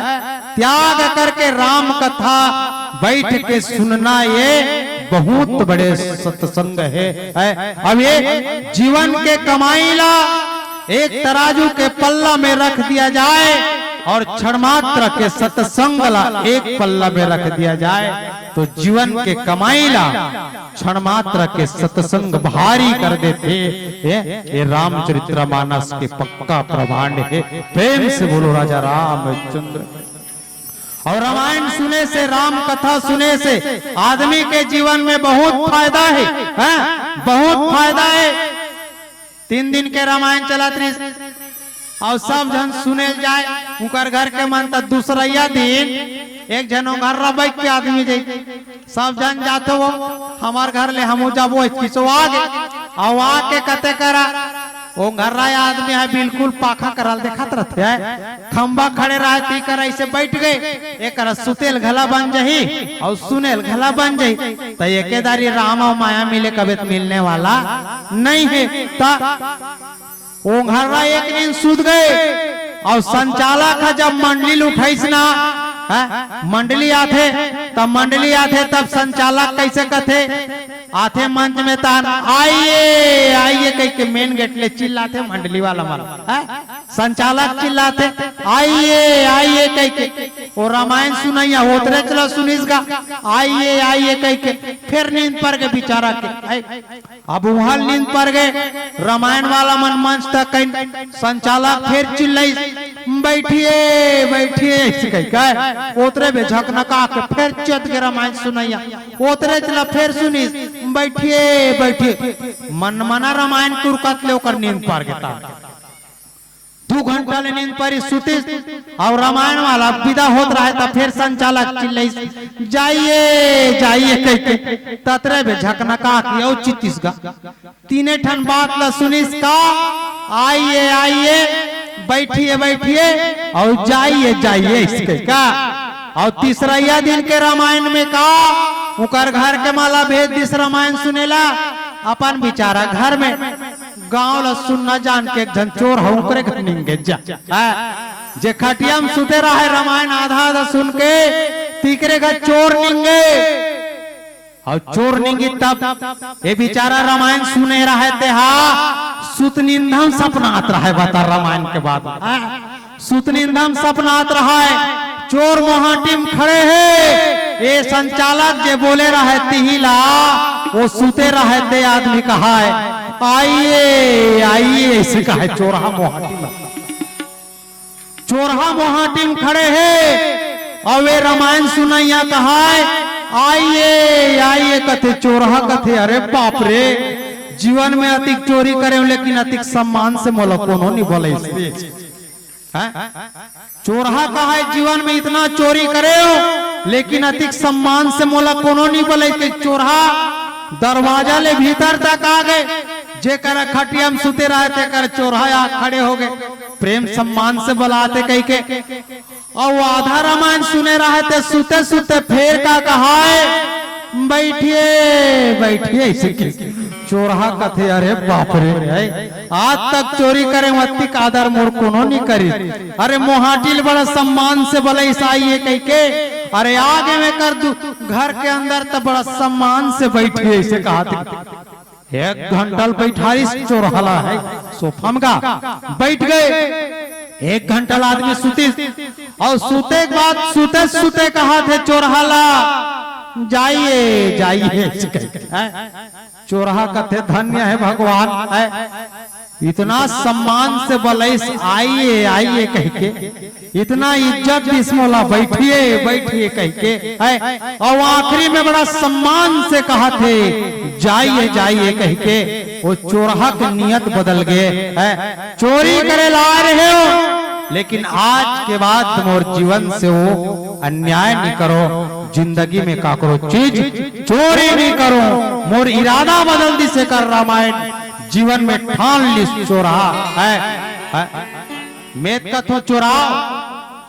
त्याग करके राम कथा बैठ के सुनना, ये बहुत बड़े सत्संग हे, हे। अब ये जीवन के कमाई ला एक तराजू के पल्ला में रख दिया जाए अउ क्षण मात्र के सत्संग ला एक पल्ला में रख दिया जाए, तो जीवन के कमाई ला क्षण मात्र के सत्संग भारी कर देथे। ये, ये रामचरितमानस के पक्का प्रमाण हे। प्रेम से बोलो राजा रामचंद्र। अउ रामायण सुने से, राम कथा सुने से आदमी के जीवन में बहुत फायदा हे, हैं? बहुत फायदा हे। तीन दिन के रामायण चलत रहिस, अउ सब झन सुने ल जाए, उकर घर के मन त दूसरइया दिन एक झन ओंघर्रा बइठ के आदमी जाई, सब झन जाथो वो, हमर घर ले हमू जाबो, अइसे किसो आगे, अउ आके कथे करा, ओंघर्रा आदमी हे, बिल्कुल पाखा करल देखत रथे, खंभा खड़े रहे, ती कर अइसे बइठ गे, एकरा सुते ल घला बन जाही अउ सुने ल घला बन जाही। त एके दारी राम अउ माया मिले कबे त मिलने वाला नहीं हे। त ओंघर्रा एक दिन सुत गे अउ संचालक ह जब मंडली ल उठाइस ना, हैं, मंडली आथे, तब मंडली आथे तब संचालक कइसे कथे, आथे मंच में तान, "आइए, आइए" कहिके मेन गेट ले चिल्लाथे मंडली वाला मन, हैं? संचालक चिल्लाथे, "आइए, आइए" कहिके। वो रामायण सुनइया ओतरेच ला सुनिस गा, "आइए, आइए" कहिके। फेर नींद पर गे बिचारा के, हैं? अब उहाँ नींद पर गे, रामायण वाला मन मंच तक कहिन, संचालक फेर चिल्लाइस, "बैठिए, बैठिए" अइसे कहिके। ओतरे में झकनका के फेर चेत गे रामायण सुनइया, ओतरेच ला फेर सुनिस, "बैठिए, बैठिए।" मनमना रामायण कुरकत ले ओकर नींद पर गे ता। दू घंटा ले नींद परिस, सुतिस, अउ रामायण वाला बिदा होत रहे त फेर संचालक चिल्लाइस, "जाइए, जाइए" कहिके। ततरे में झकनका के अउ चितिस गा। तीने ठन बात ला सुनिस का, "आइए, आइए, बैठिए, बैठिए" अउ "जाइए, जाइए" अइसे कहिके। अउ तीसरइया दिन के रामायण में का, उकर घर के मन ला भेज दिस रामायण सुने ला, अपन बिचारा घर में। गांव ला सुन्ना जान के एक झन चोर ह उकरे घर निंगे जा। हैं? जे खटिया में सुते रहे रामायण आधा आधा सुन के, तिकरे घर चोर निंगे। अउ चोर निंगी तब, ये बिचारा रामायण सुने रहे ते हा, सुत निंदम सपना आत रहे, बता रामायण के बाद। हैं? सुत निंदम सपना आत रहे, चोर मोहाटी में खड़े हे, ये संचालक जे बोले रहे तिही ला, वो सुते रहे ते आदमी कहाय, "आइए, आइए" अइसे कहाय चोरहा मोहाटी में। चोरहा मोहाटी में खड़े हे, अउ ये रामायण सुनइया कहाय, "आइए, आइए" कथे, चोरहा कथे, "अरे बाप रे, जीवन में अतिक चोरी करे हंव, लेकिन अतिक सम्मान से मोला कोनो नइ बोले अइसे।" हैं? चोरहा कहाय, जीवन में इतना चोरी करे हो, लेकिन अतिक सम्मान से मोला कोनो नहीं बोले के। चोरहा दरवाजा ले भीतर तक आ गए, जेकर खटिया में सुते रहे तेकर चोरहा आ खड़े हो गए, प्रेम सम्मान से बुलाते कह के। अउ आधा रामायण सुने रहे ते सुते सुते फेर का कहाय, "बैठिए, बैठिए," ऐसे के। चोरहा कथे, "अरे बाप रे, है, आज तक चोरी करे अतिक आदर मोर कोनो नहीं करी। अरे मोहाटी ल बड़ा सम्मान से बलइस आइए कह के, अरे आगे में कर दू घर के अंदर त बड़ा सम्मान से बैठिए," ऐसे कहा थे। एक घंटा ल बैठारिस चोरहा ला, है, सोफा में गा बैठ गए। एक घंटा ल आदमी सुतिस अउ सुते के बाद सुते सुते कहा थे चोरहा ला, "जाइए, जाइए," हैं? चोरहा कथे, "धन्य है भगवान, है, इतना सम्मान से बलइस, आइए, आइए," कह के। इतना इज्जत दिस मोला, "बैठिए, बैठिए," कह के, है, अउ आखिरी में बड़ा सम्मान से कहा थे, "जाइए, जाइए," कह के। वो चोरहा के नियत बदल गए, है, चोरी करे ला रहे हो, लेकिन आज के बाद मोर जीवन से वो अन्याय नहीं करो, जिंदगी में काकरो चीज चोरी नहीं करो। मोर इरादा बदल दिस कर रामायण जीवन में ठान लिस चोरहा, है, है। मैं कथों चोराव,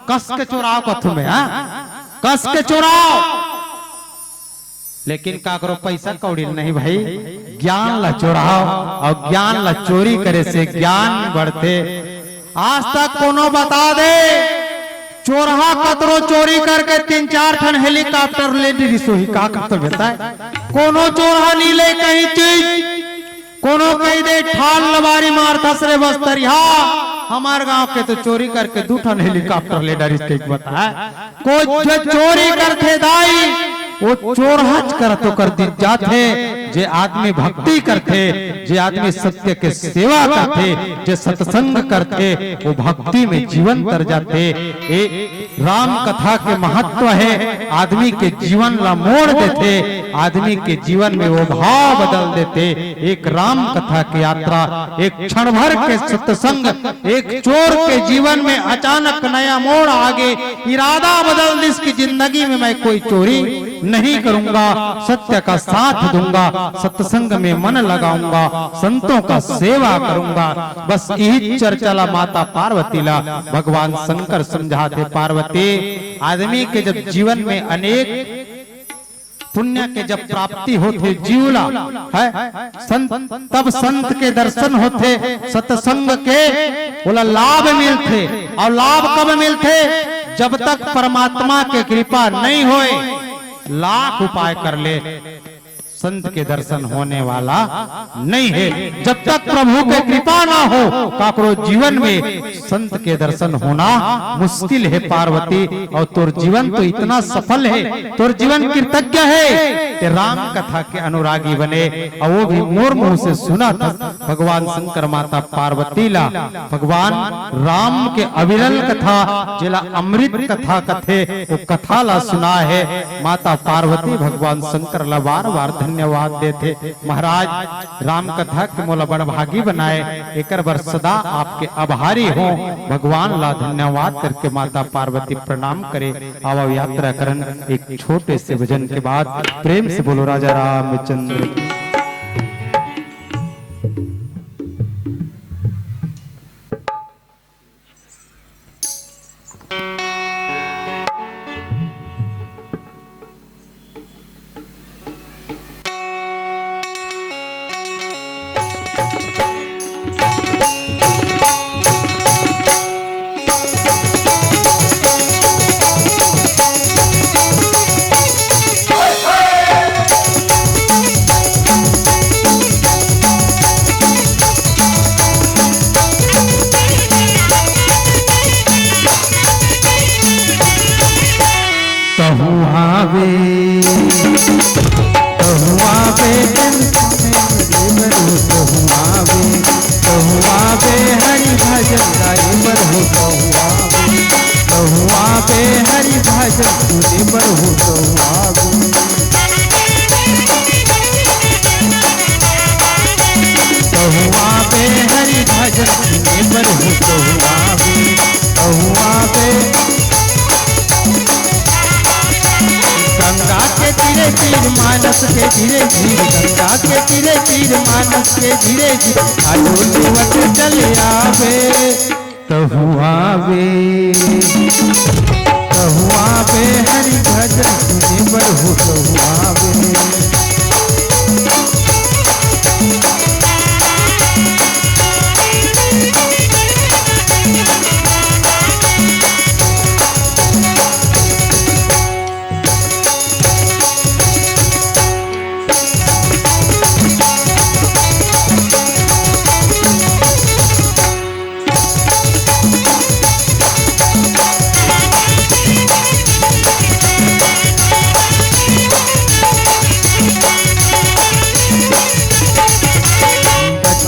कस के चोराव कथों मैं, हाँ? कस के चोराव। लेकिन काकरो पैसा कौड़ी नहीं भाई, ज्ञान ला चोराव अउ ज्ञान ला चोरी करे से ज्ञान बढ़थे। आज तक कोनो बता दे, चोरहा कतरो चोरी करके तीन चार ठन helicopter ले डरिस होही, का कथों बेटा? कोनो चोरहा नहीं ले कहीं चीज, कोनो कहि दे ठाल लबारी मारथस रे बस्तरिया, हमर गांव के तो चोरी करके दू ठन helicopter ले डरिस कहिके बताय। कोई जो चोरी करथे दाई, वो चोरहच करत ओकर दिन जाथे। जे आदमी भक्ति करथे, जे आदमी सत्य के सेवा करथे, जे सत्संग करथे, वो भक्ति में जीवन तर जाथे। ए राम कथा के महत्व हे, आदमी के जीवन ला मोड़ देथे, आदमी के जीवन में वो भाव बदल देथे। एक राम कथा की यात्रा, एक क्षण भर के सत्संग, एक चोर के जीवन में अचानक नया मोड़ आगे, इरादा बदल दिस कि जिंदगी में मैं कोई चोरी नहीं करूंगा, सत्य का साथ दूंगा, सत्संग में मन लगाऊंगा, संतों का सेवा करूंगा। बस यही चर्चा ला माता पार्वती ला भगवान शंकर समझाथे, पार्वती, आदमी के जब जीवन में अनेक पुण्य के जब प्राप्ति होथे जीव ला, है, संत, तब संत के दर्शन होथे, सत्संग के ओला लाभ मिलथे। अउ लाभ कब मिलथे? जब तक परमात्मा के कृपा नहीं होय, लाख उपाय कर ले, संत के दर्शन होने वाला नहीं हे। जब तक प्रभु के कृपा ना हो, काकरो जीवन में संत के दर्शन होना मुश्किल हे पार्वती। अउ तोर जीवन तो इतना सफल हे, तोर जीवन कृतज्ञ हे, ते राम कथा के अनुरागी बने। अउ वो भी मोर मुंह से सुनत हस भगवान शंकर माता पार्वती ला, भगवान राम के अविरल कथा, जेला अमृत कथा कथे, वो कथा ला सुनाय हे। माता पार्वती भगवान शंकर ला बार बार धन्यवाद देथे। महाराज, राम कथा के मोला बड़भागी बनाय, एकर बर सदा आपके आभारी हों। भगवान ला धन्यवाद करके माता पार्वती प्रणाम करे। आवव यात्रा करन एक छोटे से भजन के बाद। प्रेम से बोलो राजा रामचंद्र की। कहूँ आवे, कहूँ आवे, कहूँ आवे, कहूँ आवे, हरि भजन गाए बर हो, कहूँ आवे, कहूँ आवे, हरि भजन सुने बर हो, कहूँ आवे। कहूँ आवे, हरि भजन सुने बर हो, कहूँ आवे, कहूँ आवे, गंगा के तीरे तीर मानस के धीरे धीरे, गंगा के तीरे तीर मानस के धीरे धीरे, आजो लेवत चले आवे। तहु आवे, तहु आवे हरि भजन सुने बर हो, तहु आवे।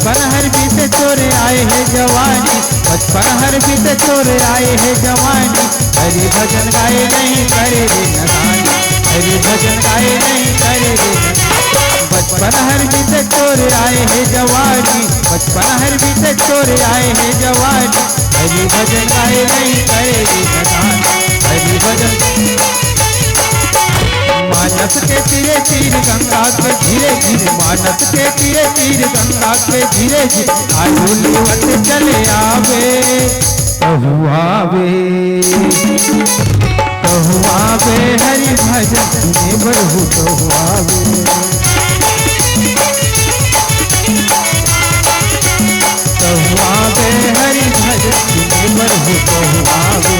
बचपन हर बीते तोरे आए हे जवानी, बचपन हर बीते तोरे आए हे जवानी। हरि भजन गाए नहीं करे रे नदानी, हरि भजन गाए नहीं करे रे नदानी। बचपन हर बीते तोरे आए हे जवानी, बचपन हर बीते तोरे आए हे जवानी। हरि भजन गाए नहीं करे रे नदानी, हरि भजन। मानस के तीरे तीर गंगा के धीरे धीरे, मानस के तीरे तीर गंगा के धीरे धीरे, आजो लेवत चले आवे। तहु आवे, तहु आवे हरि भजन सुने बर हो, तहु आवे। तहु आवे हरि भजन सुने बर हो, तहु आवे।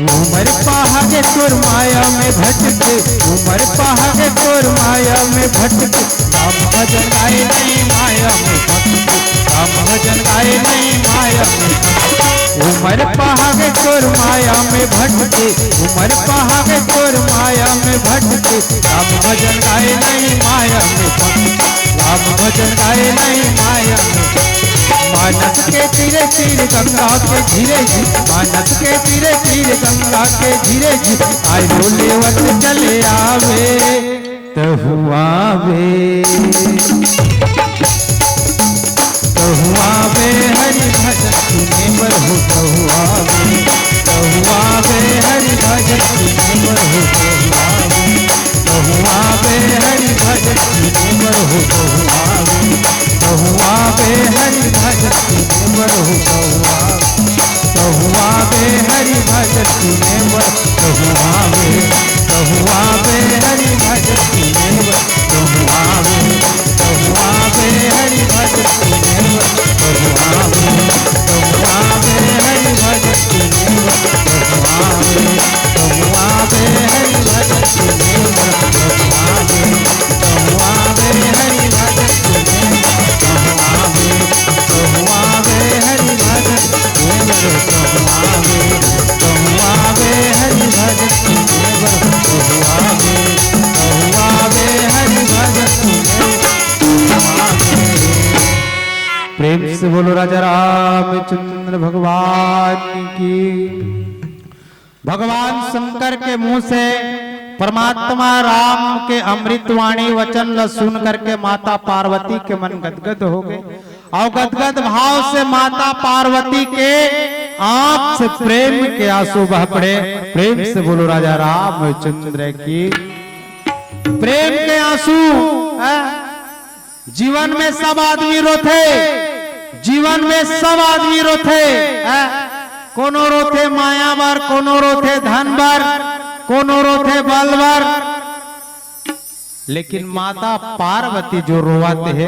उमर पहागे तोर माया में भटके, उमर पहागे तोर माया में भटके। राम भजन गाए नहीं माया में भटके, राम भजन गाए नहीं माया में भटके। उमर पहागे तोर माया में भटके, उमर पहागे तोर माया में भटके। राम भजन गाए नहीं माया में भटके, राम भजन गाए नहीं माया में। मानस के तीरे तीर गंगा के धीरे धीरे, मानस के तीरे तीर गंगा के धीरे धीरे, आजो लेवत चले आवे। तहु आवे, तहु आवे हरि भजन सुने बर हो, तहु आवे। तहु आवे हरि भजन सुने बर हो, तहु आवे। तहु आवे हरि भजन सुने बर हो, तहु आवे। तहु आवे हरि भजन सुने बर हो, तहु आवे। तहु आवे हरि भजन सुने बर, तहु आवे। तहु आवे हरि भजन सुने बर, तहु आवे। तहु आवे हरि भजन सुने बर, तहु आवे। तहु आवे हरि भजन सुने बर, तहु आवे। तहु आवे हरि भजन सुने बर, तहु आवे। तहु आवे हरि भजन सुने बर, तहु आवे। तहु आवे हरि भजन सुने बर, तहु आवे। तहु आवे हरि भजन सुने बर, तहु आवे। तहु आवे हरि भजन सुने बर, तहु आवे। प्रेम से बोलो राजा रामचंद्र भगवान की। भगवान शंकर के मुंह से परमात्मा राम के अमृतवाणी वचन ल सुन करके माता पार्वती के मन गदगद हो गए और गदगद भाव से माता पार्वती के आंख से प्रेम के आंसू बह पड़े। प्रेम से बोलो राजा रामचंद्र की। प्रेम के आंसू, हैं? जीवन में सब आदमी रोथे, जीवन में सब आदमी रोथे, हैं? कोनो रोथे माया बर, कोनो रोथे धन बर, कोनो रोथे बल बर, लेकिन माता पार्वती जो रोवत हे,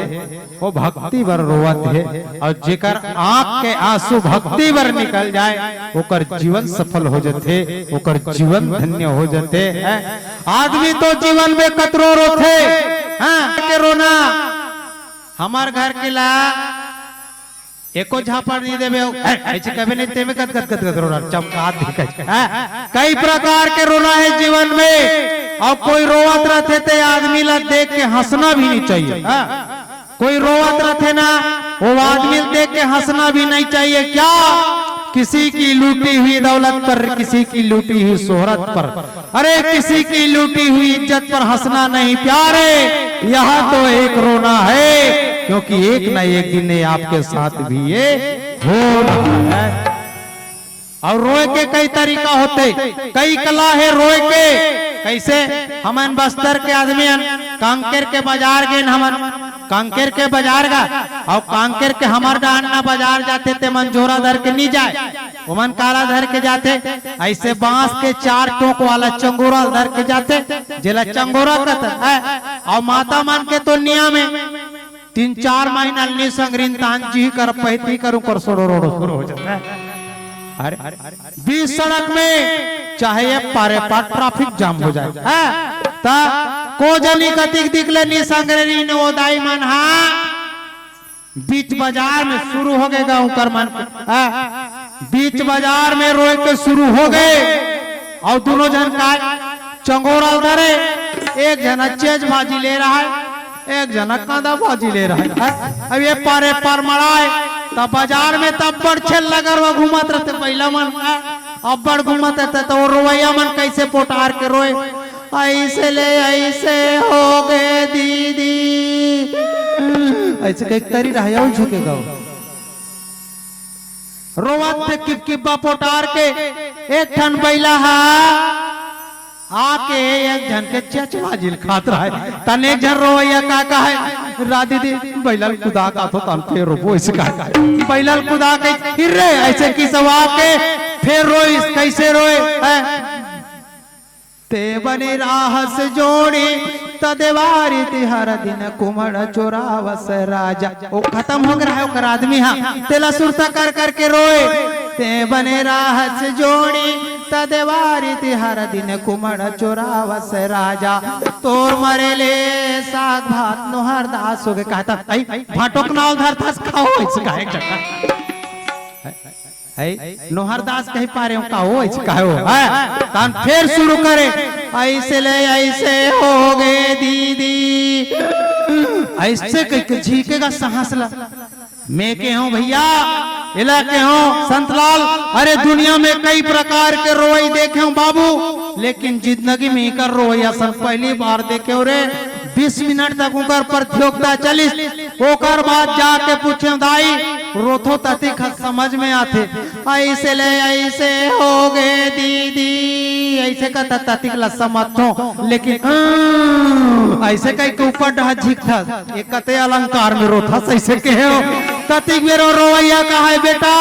वो भक्ति बर रोवत हे, और जेकर आंख के आंसू भक्ति बर निकल जाए, ओकर जीवन सफल हो जथे, ओकर जीवन धन्य हो जथे। हैं? आदमी तो जीवन में कतरो रोथे, हैं? के रोना, हमर घर के ला एको झापड़ नहीं देवे हो। हैं? ऐसे कभी नहीं, तेमे कत, कत, कत, कत रोना, चमका दिखे। हैं? कई प्रकार के रोना है जीवन में। अउ कोई रोवत रथे ते आदमी ला देख के हंसना भी नहीं चाहिए, हाँ? कोई रोवत रथे ना, वो आदमी ला देख के हंसना भी नहीं चाहिए। क्या? किसी की लूटी हुई दौलत पर, किसी की लूटी हुई शोहरत पर, अरे किसी की लूटी हुई इज्जत पर हंसना नहीं प्यारे, यह तो एक रोना है, क्योंकि एक ना एक दिन ये आपके साथ भी ये हो रहा है। अउ रोए के कई तरीका होथे, कई कला हे रोए के। कइसे? हमन बस्तर के आदमी हन, कांकेर के बजार गेन हमन, कांकेर के बजार गा, अउ कांकेर के हमर डाहन ना बजार जाथे ते मन झोरा धर के नी जाय, ओमन काला धर के जाथे, अइसे बांस के चार टोंक वाला चंगोरा धर के जाथे, जेला चंगोरा कथे। अउ माता मन के तो नियम हे, तीन चार महीना ले नी संगरिन तहान जी कर पहती करूं कर सोड़ो रोड़ो शुरू हो जाता है। अरे, बीच सड़क में चाहे ये पारे पार ट्रैफिक जाम हो जाए, हाँ? ता को जनी कतिक दिख ले नी संगरिन ओ दाई मन, हाँ? बीच बजार में शुरू हो गए गा उंकर मन, हाँ? बीच बजार में रोए के शुरू हो गए। अउ दूनों झन काय चंगोरा धरे, एक झन चेज भाजी ले रहा है, एक झन कांदा भाजी ले रहा है। अब ये पारे पार मड़ाए, तब बजार में तब अब्बड़ छेल्ला गरवा घूमत रथे बइला मन, अब्बड़ घूमत रथे, त वो रोवइया मन कइसे पोटार के रोए, "अइसे ले अइसे हो गे दीदी।" अइसे कहिके तरी रहा, अउ झुकेगा वो। रोवत थे किपकिपा पोटार के, एक ठन बइला हा आके एक झन के चेच भाजी ल खात रहा है। तने एक झन रोवइया का कहे, "रा दीदी, बइला ल कुदा के आथों तहान फेर रोबो," अइसे कहे। बइला ल कुदा के फिर रे, अइसे किसवा के फेर रोइस, कइसे रोए, हैं? ते बने राहस जोड़ी, त देवारी तिहार दिन कुमड़ चोरावस राजा। वो खतम हो गया है ओकर आदमी, हाँ, तेला सुरता कर करके रोए। ते बने राहस जोड़ी, त देवारी तिहार दिन कुमड़ चोरावस राजा। तोर मरे ले साग भात नोहर दास हो गे, कहता, "अई, भांटो के नाव धरथस खाओ," अइसे कहे एक झन। है? नोहरदास कहि पारे हो का हो, अइसे कहे हो, हैं? तहान फेर शुरू करे, "अइसे ले अइसे हो गे दीदी।" अइसे कहिके झींकेगा सांस ला। मैं केहेंव भइया, एला केहेंव संतलाल, अरे दुनिया में कई प्रकार के रोवई देखेंव बाबू, लेकिन जिंदगी में एकर रोवई असन पहली बार देखेंव रे। बीस मिनट तक ओकर प्रतियोगिता चलिस, ओकर बाद जाके पूछेंव, "दाई, रोथो ततिक ह समझ में आथे?" "अइसे ले अइसे हो गे दीदी," अइसे कथे ततिक ल समझथों, लेकिन, "अं," अइसे कहिके ऊपर डहर झिकथस, "ए कते अलंकार में रोथस," अइसे केहेंव। ततिक बेर ओ रोवइया कहय, "बेटा,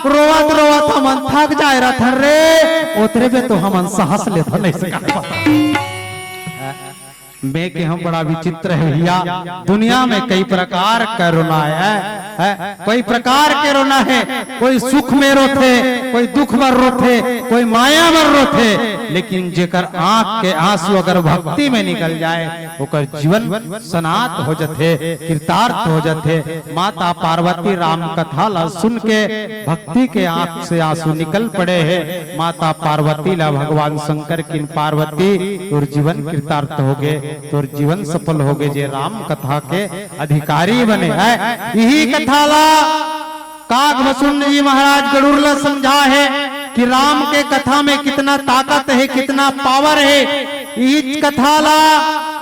रोवत रोवत हमन थक जाय रथन रे, ओतरे बेर तो हमन सांस लेथन," अइसे कहय। मैं केहेंव बड़ा विचित्र है भइया, दुनिया में कई प्रकार के रोना है, है, कई प्रकार के रोना है, कोई सुख में रोथे, कोई दुख बर रोथे, कोई माया बर रोथे, लेकिन जेकर आंख के आंसू अगर भक्ति में निकल जाए, ओकर जीवन सनात हो जथे, कृतार्थ हो जथे। माता पार्वती राम कथा ला सुन के भक्ति के आंख से आंसू निकल पड़े हे। माता पार्वती ला भगवान शंकर किन, "पार्वती, तोर जीवन कृतार्थ हो गे, तोर जीवन सफल हो गे, जे राम कथा के अधिकारी बने हे।" इही कथा ला काकभसुंड जी महाराज गरुड़ ला समझा हे कि राम के कथा में कितना ताकत हे, कितना पावर हे। इही कथा ला,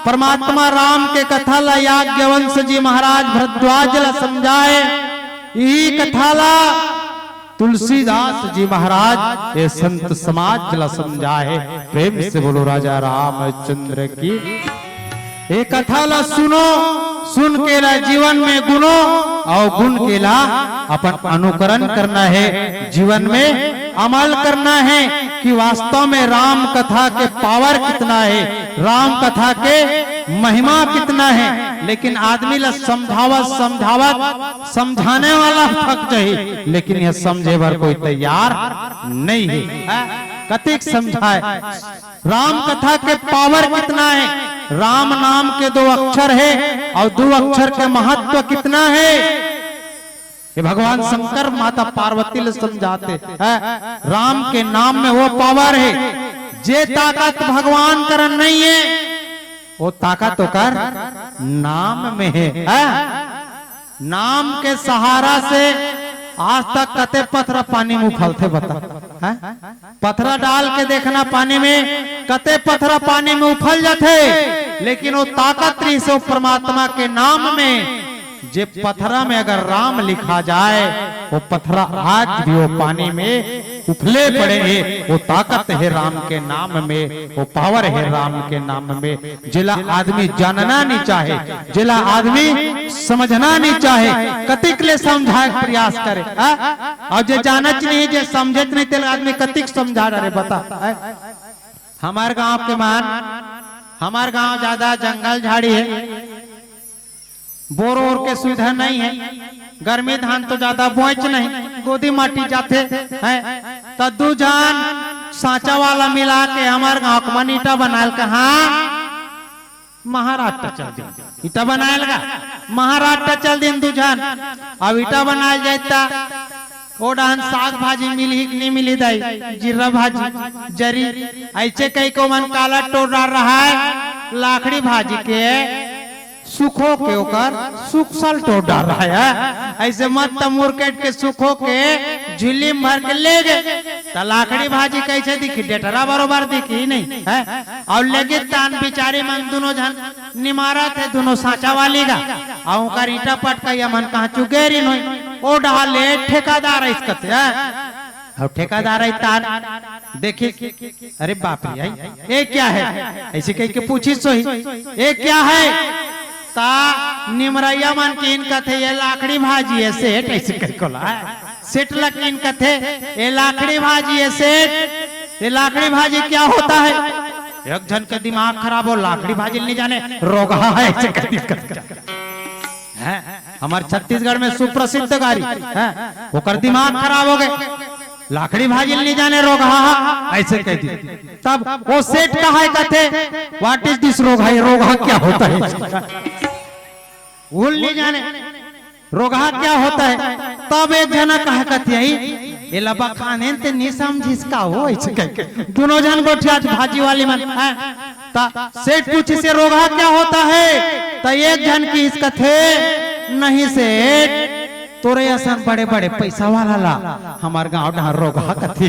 परमात्मा राम के कथा ला याज्ञवंश जी महाराज भरद्वाज ला समझा हे। इही कथा ला तुलसीदास जी महाराज ये संत समाज ला समझा हे। प्रेम से बोलो राजा रामचंद्र की। ये कथा ला सुनो, सुन के ला जीवन में गुनो अउ गुन के ला अपन अनुकरण करना हे, जीवन में अमल करना हे कि वास्तव में राम कथा के पावर कितना हे, राम कथा के महिमा कितना हे। लेकिन आदमी ला समझावत समझावत समझाने वाला थक जाही, लेकिन ये समझे बर कोई तैयार नहीं हे। हैं? कतिक समझाए, राम कथा के पावर कितना हे, राम नाम के दो अक्षर हे अउ दो अक्षर के महत्व कितना हे, ये भगवान शंकर माता पार्वती ला समझाथे, हैं? राम के नाम में वो पावर हे, जे ताकत भगवान करन नहीं है, वो ताकत ओकर नाम में है, है? नाम के सहारा से आज तक कते पथरा पानी में उफलथे, बता, है? पथरा डाल के देखना पानी में, कते पथरा पानी में उफल जाथे, लेकिन वो ताकत रही से वो परमात्मा के नाम में, जे पथरा में अगर राम लिखा जाए, वो पथरा आज भी वो पानी में उफले पड़े हे। वो ताकत हे राम के नाम में, वो पावर हे राम के नाम में। जेला आदमी जानना नहीं चाहे, जेला आदमी समझना नहीं चाहे, कतिक ले समझाए के प्रयास करे, आ? और जे जानत नहीं, जे समझत नहीं, तेला आदमी कतिक समझा डरे, बता, आ? हमार गांव के मान, हमार गांव ज्यादा जंगल झाड़ी है, बोर ओर के सुविधा नहीं है, गर्मी धान तो ज्यादा बोएच नहीं, गोदी माटी जाथे, है, त दू झन सांचा वाला मिला के हमार गांव के मन ईटा बनायल का, हाँ, महाराष्ट्र चल दिन, ईटा बनायल का, महाराष्ट्र चल दिन दू झन। अब ईटा बनायल जाए त ओ डहन साग भाजी मिलही कि नहीं मिलही दाई, जीरा भाजी, जरी, ऐसे कही के ओमन काला टोर डार रहा है, लाखड़ी भाजी के सुखो के ओकर सुखसल टोर डार रहा है। ऐसे मत त मुरकेट के सुखो के झिल्ली में भर के ले गए, त लाखड़ी भाजी कैसे दिखी? डेटरा बरोबर दिखी नहीं है। और लेकिन तान बिचारी मन दोनों झन निमारत हे, दोनों सांचा वाली गा, और ओकर ईटा पटका, ये मन कहाँ चुगेरी नोई, ओ डहा ले ठेकादार आइस कथे, हैं? और ठेकादार आई तान देखी, अरे बाप रे, आई, ये क्या है? ऐसे कह के पूछी सोही, ये क्या है? ता निमरैया मन किन कथे, ये लाखड़ी भाजी है सेठ, ऐसे कह कोला, सेठ ला किन कथे, ये लाखड़ी भाजी है सेठ, ये लाखड़ी भाजी क्या होता है? एक झन के दिमाग खराब हो, लाखड़ी भाजी नहीं जाने, रोगहा है, ऐसे कह दिया। हैं? हमार छत्तीसगढ़ में सुप्रसिद्ध गारी, हैं? ओकर दिमाग खराब हो गए, लाखड़ी भाजी नहीं जाने रोगहा, ऐसे कह दी। तब वो सेठ कहा है कथे, "What is this रोगहा? ये रोगहा क्या होता है?" भूल नहीं जाने रोगहा क्या होता है। तब एक जना कहा कथे, "आई, एला बखाने ते नहीं समझिस का हो?" ऐसे कह के दोनों झन गोठिया भाजी वाली मन, हैं? ता सेठ पूछिस, "ये रोगहा क्या होता है?" त एक झन किहिस कथे, "नहीं सेठ, तोरे असन बड़े-बड़े पैसा वाला ला हमार गांव डहर रोगहा कथे।"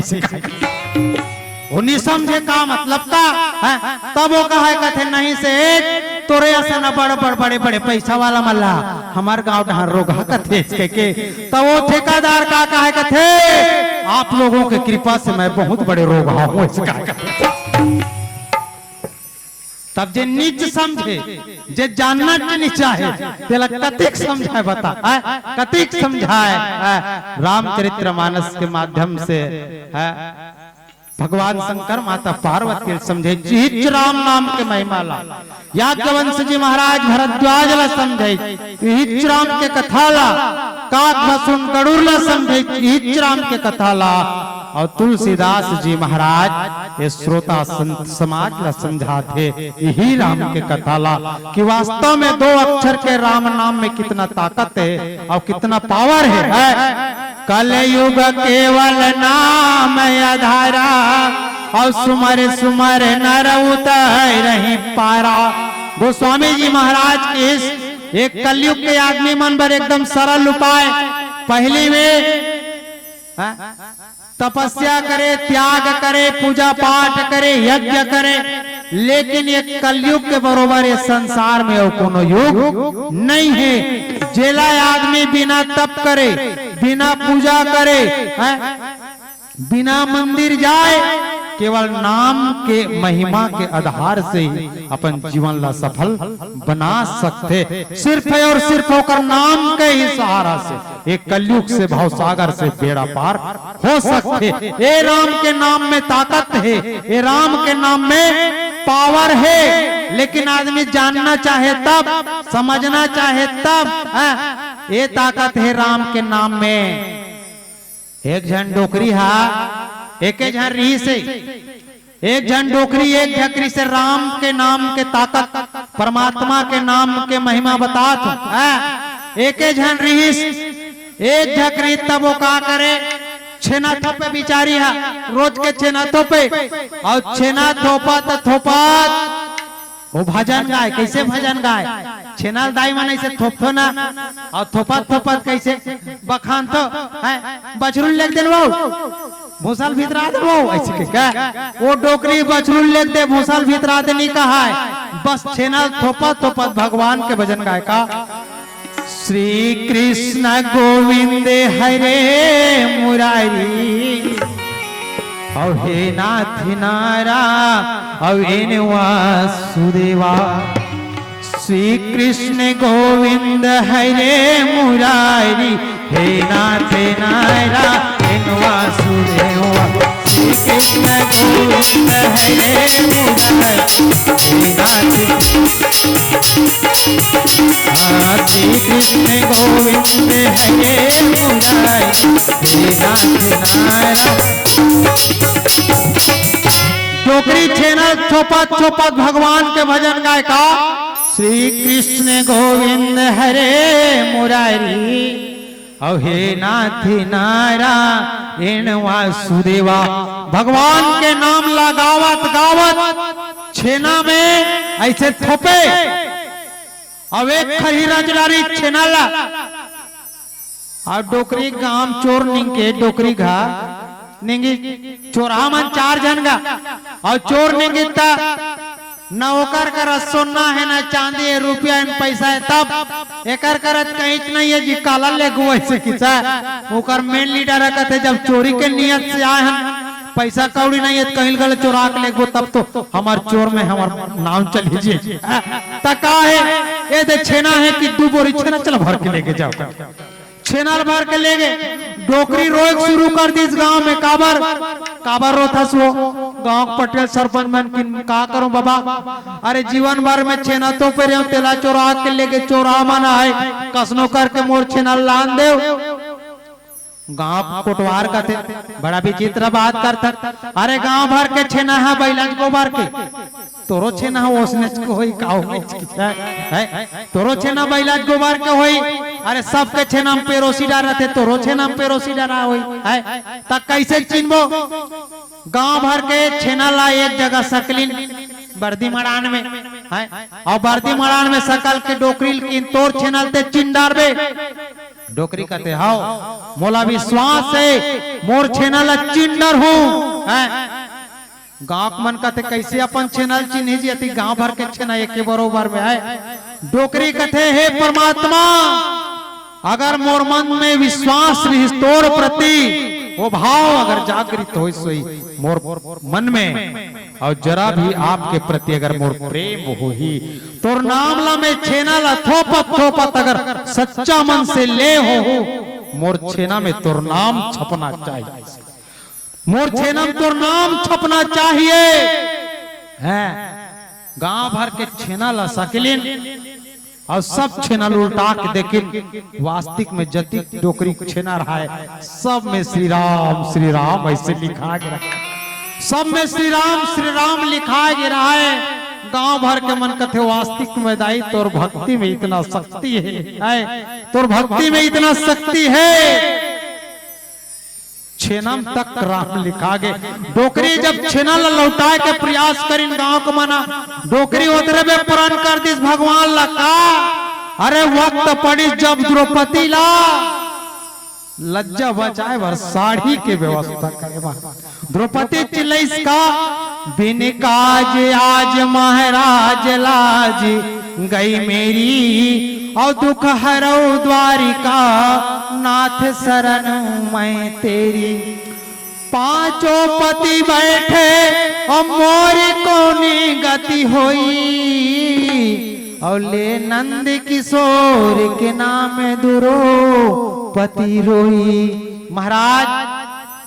वो नहीं समझे का मतलब का, हैं? तब वो कहा कथे, "नहीं सेठ, तोरे असन बड़ बड़ बड़े-बड़े पैसा वाला मन ला हमार गांव डहर रोगहा कथे," कह के। तब वो ठेकादार का कहा कथे, "आप लोगों के कृपा से मैं बहुत बड़े रोगहा हूँ," ऐसे कहा कथे। तब जे नीच समझे, जे जानना के नहीं चाहे, तेला कतिक समझाए बता, आ? कतिक समझाए, आ? रामचरित्र मानस के माध्यम से, आ? भगवान शंकर माता पार्वती के समझे, चिहिच राम नाम के महिमा ला। याज्ञवंश जी महाराज भरद्वाज ला समझे, चिहिच राम के कथा ला। काक भसुन गरुड़ ला समझे, चिहिच राम के कथा ला। और तुलसीदास जी महाराज ये श्रोता संत समाज ला समझाथे यही राम के कथा ला कि वास्तव में दो अक्षर के राम नाम में कितना ताकत है और कितना पावर है, है। कलयुग केवल नाम आधारा, और सुमर सुमर नर उतरहि पारा। गोस्वामी जी महाराज के इस एक कलयुग के आदमी मन बर एकदम सरल उपाय। पहली में, हाँ, तपस्या करे, त्याग करे, पूजा पाठ करे, यज्ञ करे, लेकिन ये कलयुग के बरोबर ये संसार में और कोनो युग नहीं है, जेला आदमी बिना तप करे, बिना पूजा करे, हैं, बिना मंदिर जाए, केवल नाम के महिमा के आधार से ही अपन जीवन ला सफल बना सकथे। सिर्फ और सिर्फ ओकर नाम के ही सहारा से एक कलयुग से, भवसागर से बेड़ा पार हो सकथे। ए राम के नाम में ताकत हे, ए राम के नाम में पावर हे, लेकिन आदमी जानना चाहे तब, समझना चाहे तब, हाँ, ए ताकत हे राम के नाम में। एक झन डोकरी हा, एके झन रिहिस हे, एक झन डोकरी, एक झकरी से राम के नाम के ताकत, परमात्मा के नाम के महिमा बतात हे। एके झन रिहिस, एक झकरी तब वो का करे, छेना थोपे बिचारी हा, रोज के छेना थोपे। अउ छेना थोपत थोपत वो भजन गाय। कइसे भजन गाय? छेना ल दाई मन अइसे थोपथो ना, अउ थोपत थोपत कइसे बखानथो, हैं, बछरू ल लेग देन वो, भूसा ल भितरा दे वो, अइसे कहिके वो डोकरी बछरू ल लेग दे, भूसा ल भितरा दे, नइ कहय। बस छेना ल थोपत थोपत भगवान के भजन गाय का। श्री कृष्ण गोविंद हरे मुरारी, अउ हे नाथ नारा, अउ एन वासुदेवा। श्री कृष्ण गोविंद हरे मुरारी, हे नाथ नारा, एन वासुदेवा। श्री कृष्ण गोविंद हरे मुरारी, हे नाथ। हाँ, श्री कृष्ण गोविंद हरे मुरारी, हे नाथ नारा। डोकरी छेना ल थोपत थोपत भगवान के भजन गाय का। श्री कृष्ण गोविंद हरे मुरारी, अउ हे नाथ नारायण वासुदेवा। भगवान के नाम ल गावत गावत छेना में अइसे थोपे। अउ एक खरही रजडारी छेना ला। अउ डोकरी गांव चोर निंगे, डोकरी घा निंगे, चोरहा मन चार झन गा। अउ चोर निंगे त न ओकर करा सोना हे, न चांदी हे, रुपया हे, न पइसा हे, तब एकर करा कहींच नइ हे जी, काला लेगो अइसे किहिस। ओकर main leader ह कथे, जब चोरी के नियत से आय हन, पइसा कौड़ी नइ हे, त कहीं ल घलो चोरा के लेगबो, तब तो हमर चोर में हमर नाम चलही जी। त का हे, ए दे छेना हे कि दू बोरी छेना, चल भर के लेगे जाव। छेना ल भर के लेगे। डोकरी रोए के शुरू कर दिस गांव में। काबर, काबर रोथस वो? गांव के पटेल सरपंच मन कहिन, का करों बबा, अरे जीवन भर में छेना थोपे रहेंव, तेला चोरा के लेगे, चोरहा मन आय, कसनो करके मोर छेना ल लान देव। गांव के कोटवार कथे, बड़ा विचित्र बात करथस, अरे गांव भर के छेना ह बइलाच गोबर के, तोरो छेना ह ओसनेच के होही, का होही? हैं? तोरो छेना बइलाच गोबर के होही। अरे सबके छेना म पेरोसी डारथे, तोरो छेना म पेरोसी डारा होही, हैं? त कइसे चिन्हबो? गांव भर के छेना ला एक जगह सकलिन बरदी मड़ान में, हैं? अउ बरदी मड़ान में सकल के डोकरी ल कहिन, तोर छेना ल ते चिन्ह डारबे? डोकरी कथे, हव, मोला विश्वास हे, मोर छेना ला चिन्ह डारहूं, हैं? गांव के मन कथे, कइसे अपन छेना ल चिन्ही जी, अति गांव भर के छेना एके बरोबर में हे। डोकरी कथे, हे परमात्मा, अगर मोर मन में विश्वास रहिस तोर प्रति, वो भाव अगर जागृत होइस होही मोर मन में, अउ जरा भी आपके प्रति अगर मोर प्रेम होही, तोर नाम ला मैं छेना ला थोपत थोपत अगर सच्चा मन से ले होहूं, मोर छेना में तोर नाम छपना चाहिए। मोर छेना में तोर नाम छपना चाहिए। हैं, गांव भर के छेना ला सकेलिन अउ सब छेना ल उल्टा के देखेन। वास्तविक में जतिक डोकरी छेना रहय, सब में श्री राम, श्री राम अइसे लिखा गे रहय। सब में श्री राम, श्री राम लिखा गे रहय। गांव भर के मन कथे, वास्तविक में दाई तोर भक्ति में इतना शक्ति हे, हैं? तोर भक्ति में इतना शक्ति हे। छेना म तक राम लिखा गे। डोकरी जब छेना ल लहुटाय के प्रयास करिन गांव के मन ह, डोकरी ओतरे बे प्रण कर दिस भगवान ला का? अरे वक्त पड़िस जब द्रौपदी ला लज्जा बचाय बर साड़ी के व्यवस्था करे बर। द्रौपदी चिल्लाइस का, बिन काज आज महाराज लाज गई मेरी, अउ दुख हरऊ द्वारिका नाथ शरण मैं तेरी। पांचों पति बैठे अउ मोर कोनी गति होई, अउ ले नंद किशोर के नाम द्रौपदी रोई। महाराज,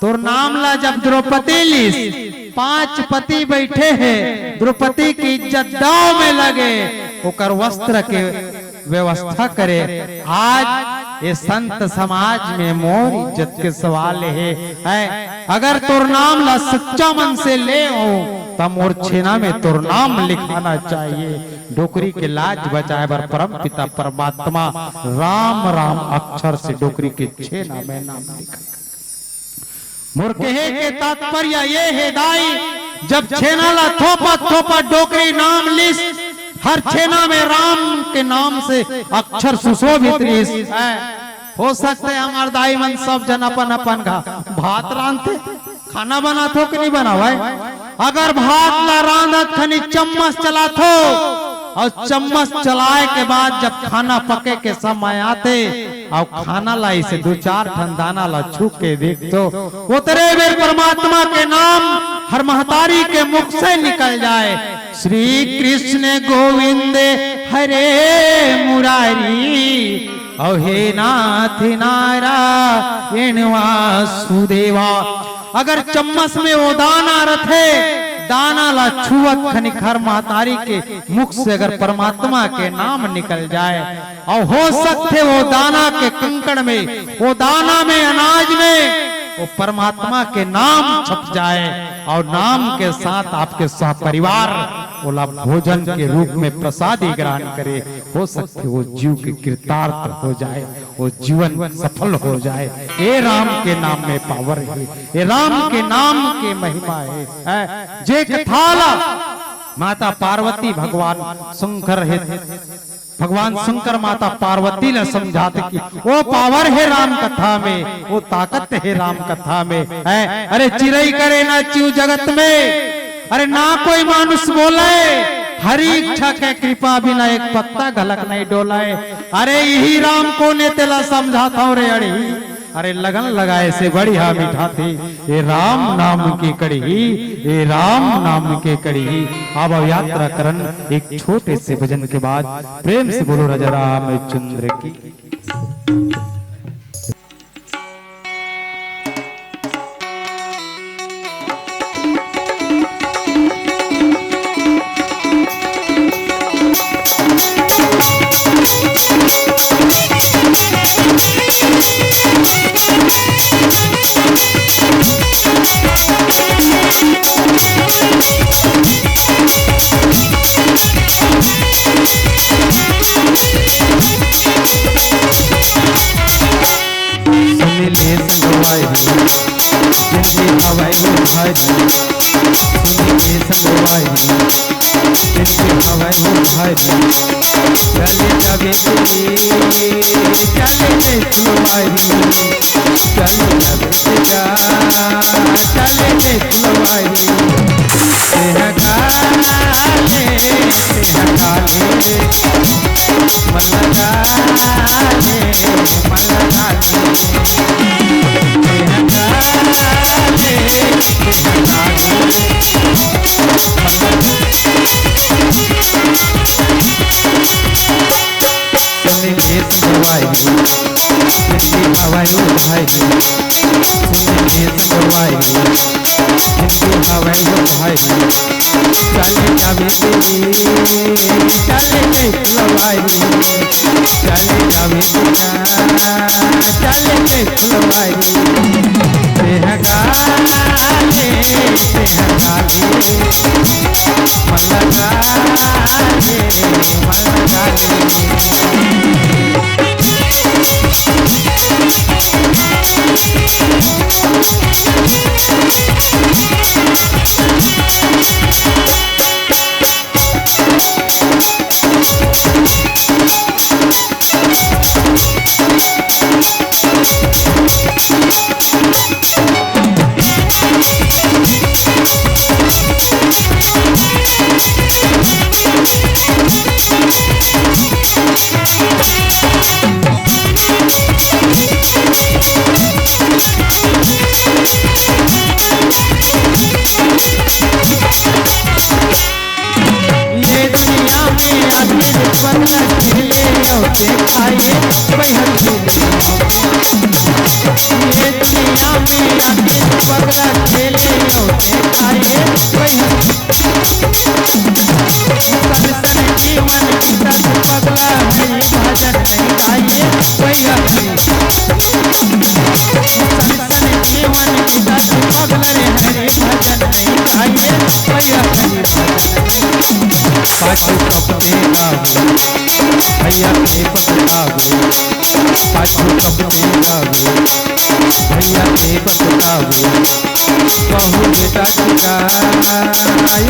तोर नाम ला जब द्रौपदी लिस, पांच पति बैठे हे, द्रौपदी के इज्जत दांव में लगे, ओकर वस्त्र के व्यवस्था करे। आज ये संत समाज में मोर इज्जत के सवाल हे, हैं? अगर तोर नाम ला सच्चा मन से ले हों, त मोर छेना में तोर नाम लिखाना चाहिए। डोकरी के लाज बचाय बर परम पिता परमात्मा राम राम अक्षर से डोकरी के छेना में नाम लिखा। मोर कहे के तात्पर्य ये हे दाई, जब छेना ला थोपत थोपत डोकरी नाम लिस, हर छेना में राम के नाम से अक्षर सुशोभित रिस। हो सकथे हमर दाई मन सब जन अपन अपन घ-, भात रांधथे, खाना बनाथो कि नहीं बनावय? अगर भात ला रांधत खनी चम्मच चलाथो, अउ चम्मच चलाए के बाद जब खाना पके के समय आथे, अउ खाना ला इसे दू चार ठन दाना ला छू के देखथो, ओतरे बेर परमात्मा के नाम हर महतारी के मुख से निकल जाए, श्री कृष्ण गोविंद हरे मुरारी, अउ हे नाथ नारायण वासुदेवा। अगर चम्मच में वो दाना रथे, दाना ला छुअत खनिक हर महतारी के मुख से अगर परमात्मा के नाम निकल जाए, अउ हो सकथे वो दाना के कंकड़ में, वो दाना में, अनाज में, वो परमात्मा के नाम छप जाए, अउ नाम के साथ आपके सपरिवार ओला भोजन के रूप में प्रसादी ग्रहण करे, हो सकथे वो जीव के कृतार्थ हो जाए, वो जीवन सफल हो जाए। ए राम के नाम में power हे, ए राम के नाम के महिमा हे, हैं? जे कथा ला माता पार्वती भगवान शंकर हे, भगवान शंकर माता पार्वती ला समझाथे कि वो power हे राम कथा में, वो ताकत हे राम कथा में, हैं? अरे चिरई करे ना चिव जगत में, अरे ना कोई मानुष बोले, हरि इच्छा के कृपा बिना एक पत्ता घलक नहीं डोले। अरे इही राम कोन ए तेला समझाथंव रे अड़ही। अरे लगन लगाए से बढ़िया मिठाथे, ए राम नाम के कड़ही, ए राम नाम के कड़ही। अब यात्रा करन एक छोटे से भजन के बाद। प्रेम से बोलो राजा रामचंद्र की। सुन ले संगवारी, जिनके हवय वो भारी। सुन ले संगवारी, जिनके हवय वो भारी। चल जावे तेरे, चल ले फुलवारी। चल जावे तेरा, चल ले फुलवारी। तेरा गाले, तेरा गाले।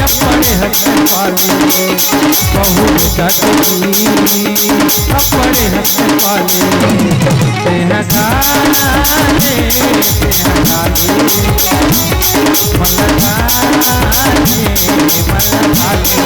अपने हथ पाले, बहुत जगती अपने हथ पाले, तेह डाले, तेह डाले, मन डाले, मन डाले।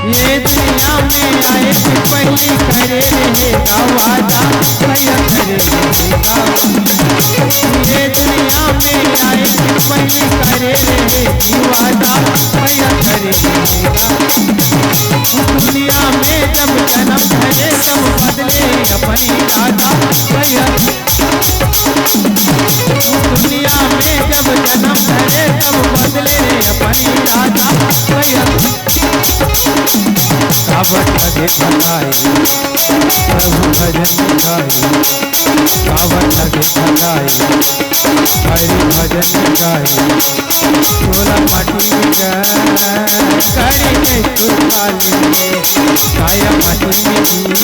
ये दुनिया में आए से पहली करे रहे वादा, भैया करे रहे वादा। ये दुनिया में आए से पहली करे रहे वादा, भैया करे रहे वादा। दुनिया में जब जन्म धरे तब बदले अपनी राधा, भैया। दुनिया में जब जन्म धरे तब बदले अपनी राधा, भैया। गावत लगे भगाई, प्रभु भजन गाई। गावत लगे भगाई, हरि भजन गाई। चोला माटी में ग-, गाड़ी में तुरपाली, काया माटी में गी-,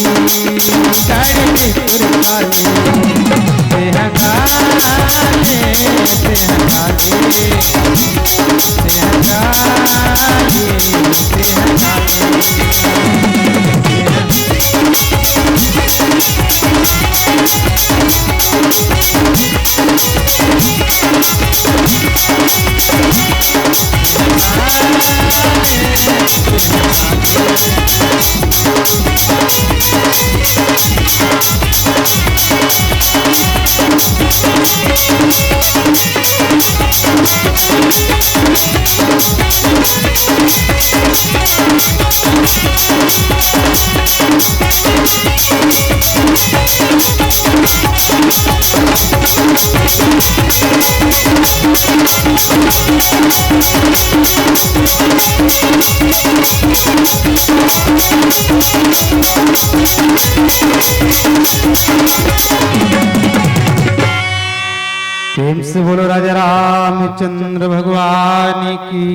गाड़ी में तुरपाली। तेह गाले, तेह गाले। प्रेम से बोलो राजा रामचंद्र भगवान की।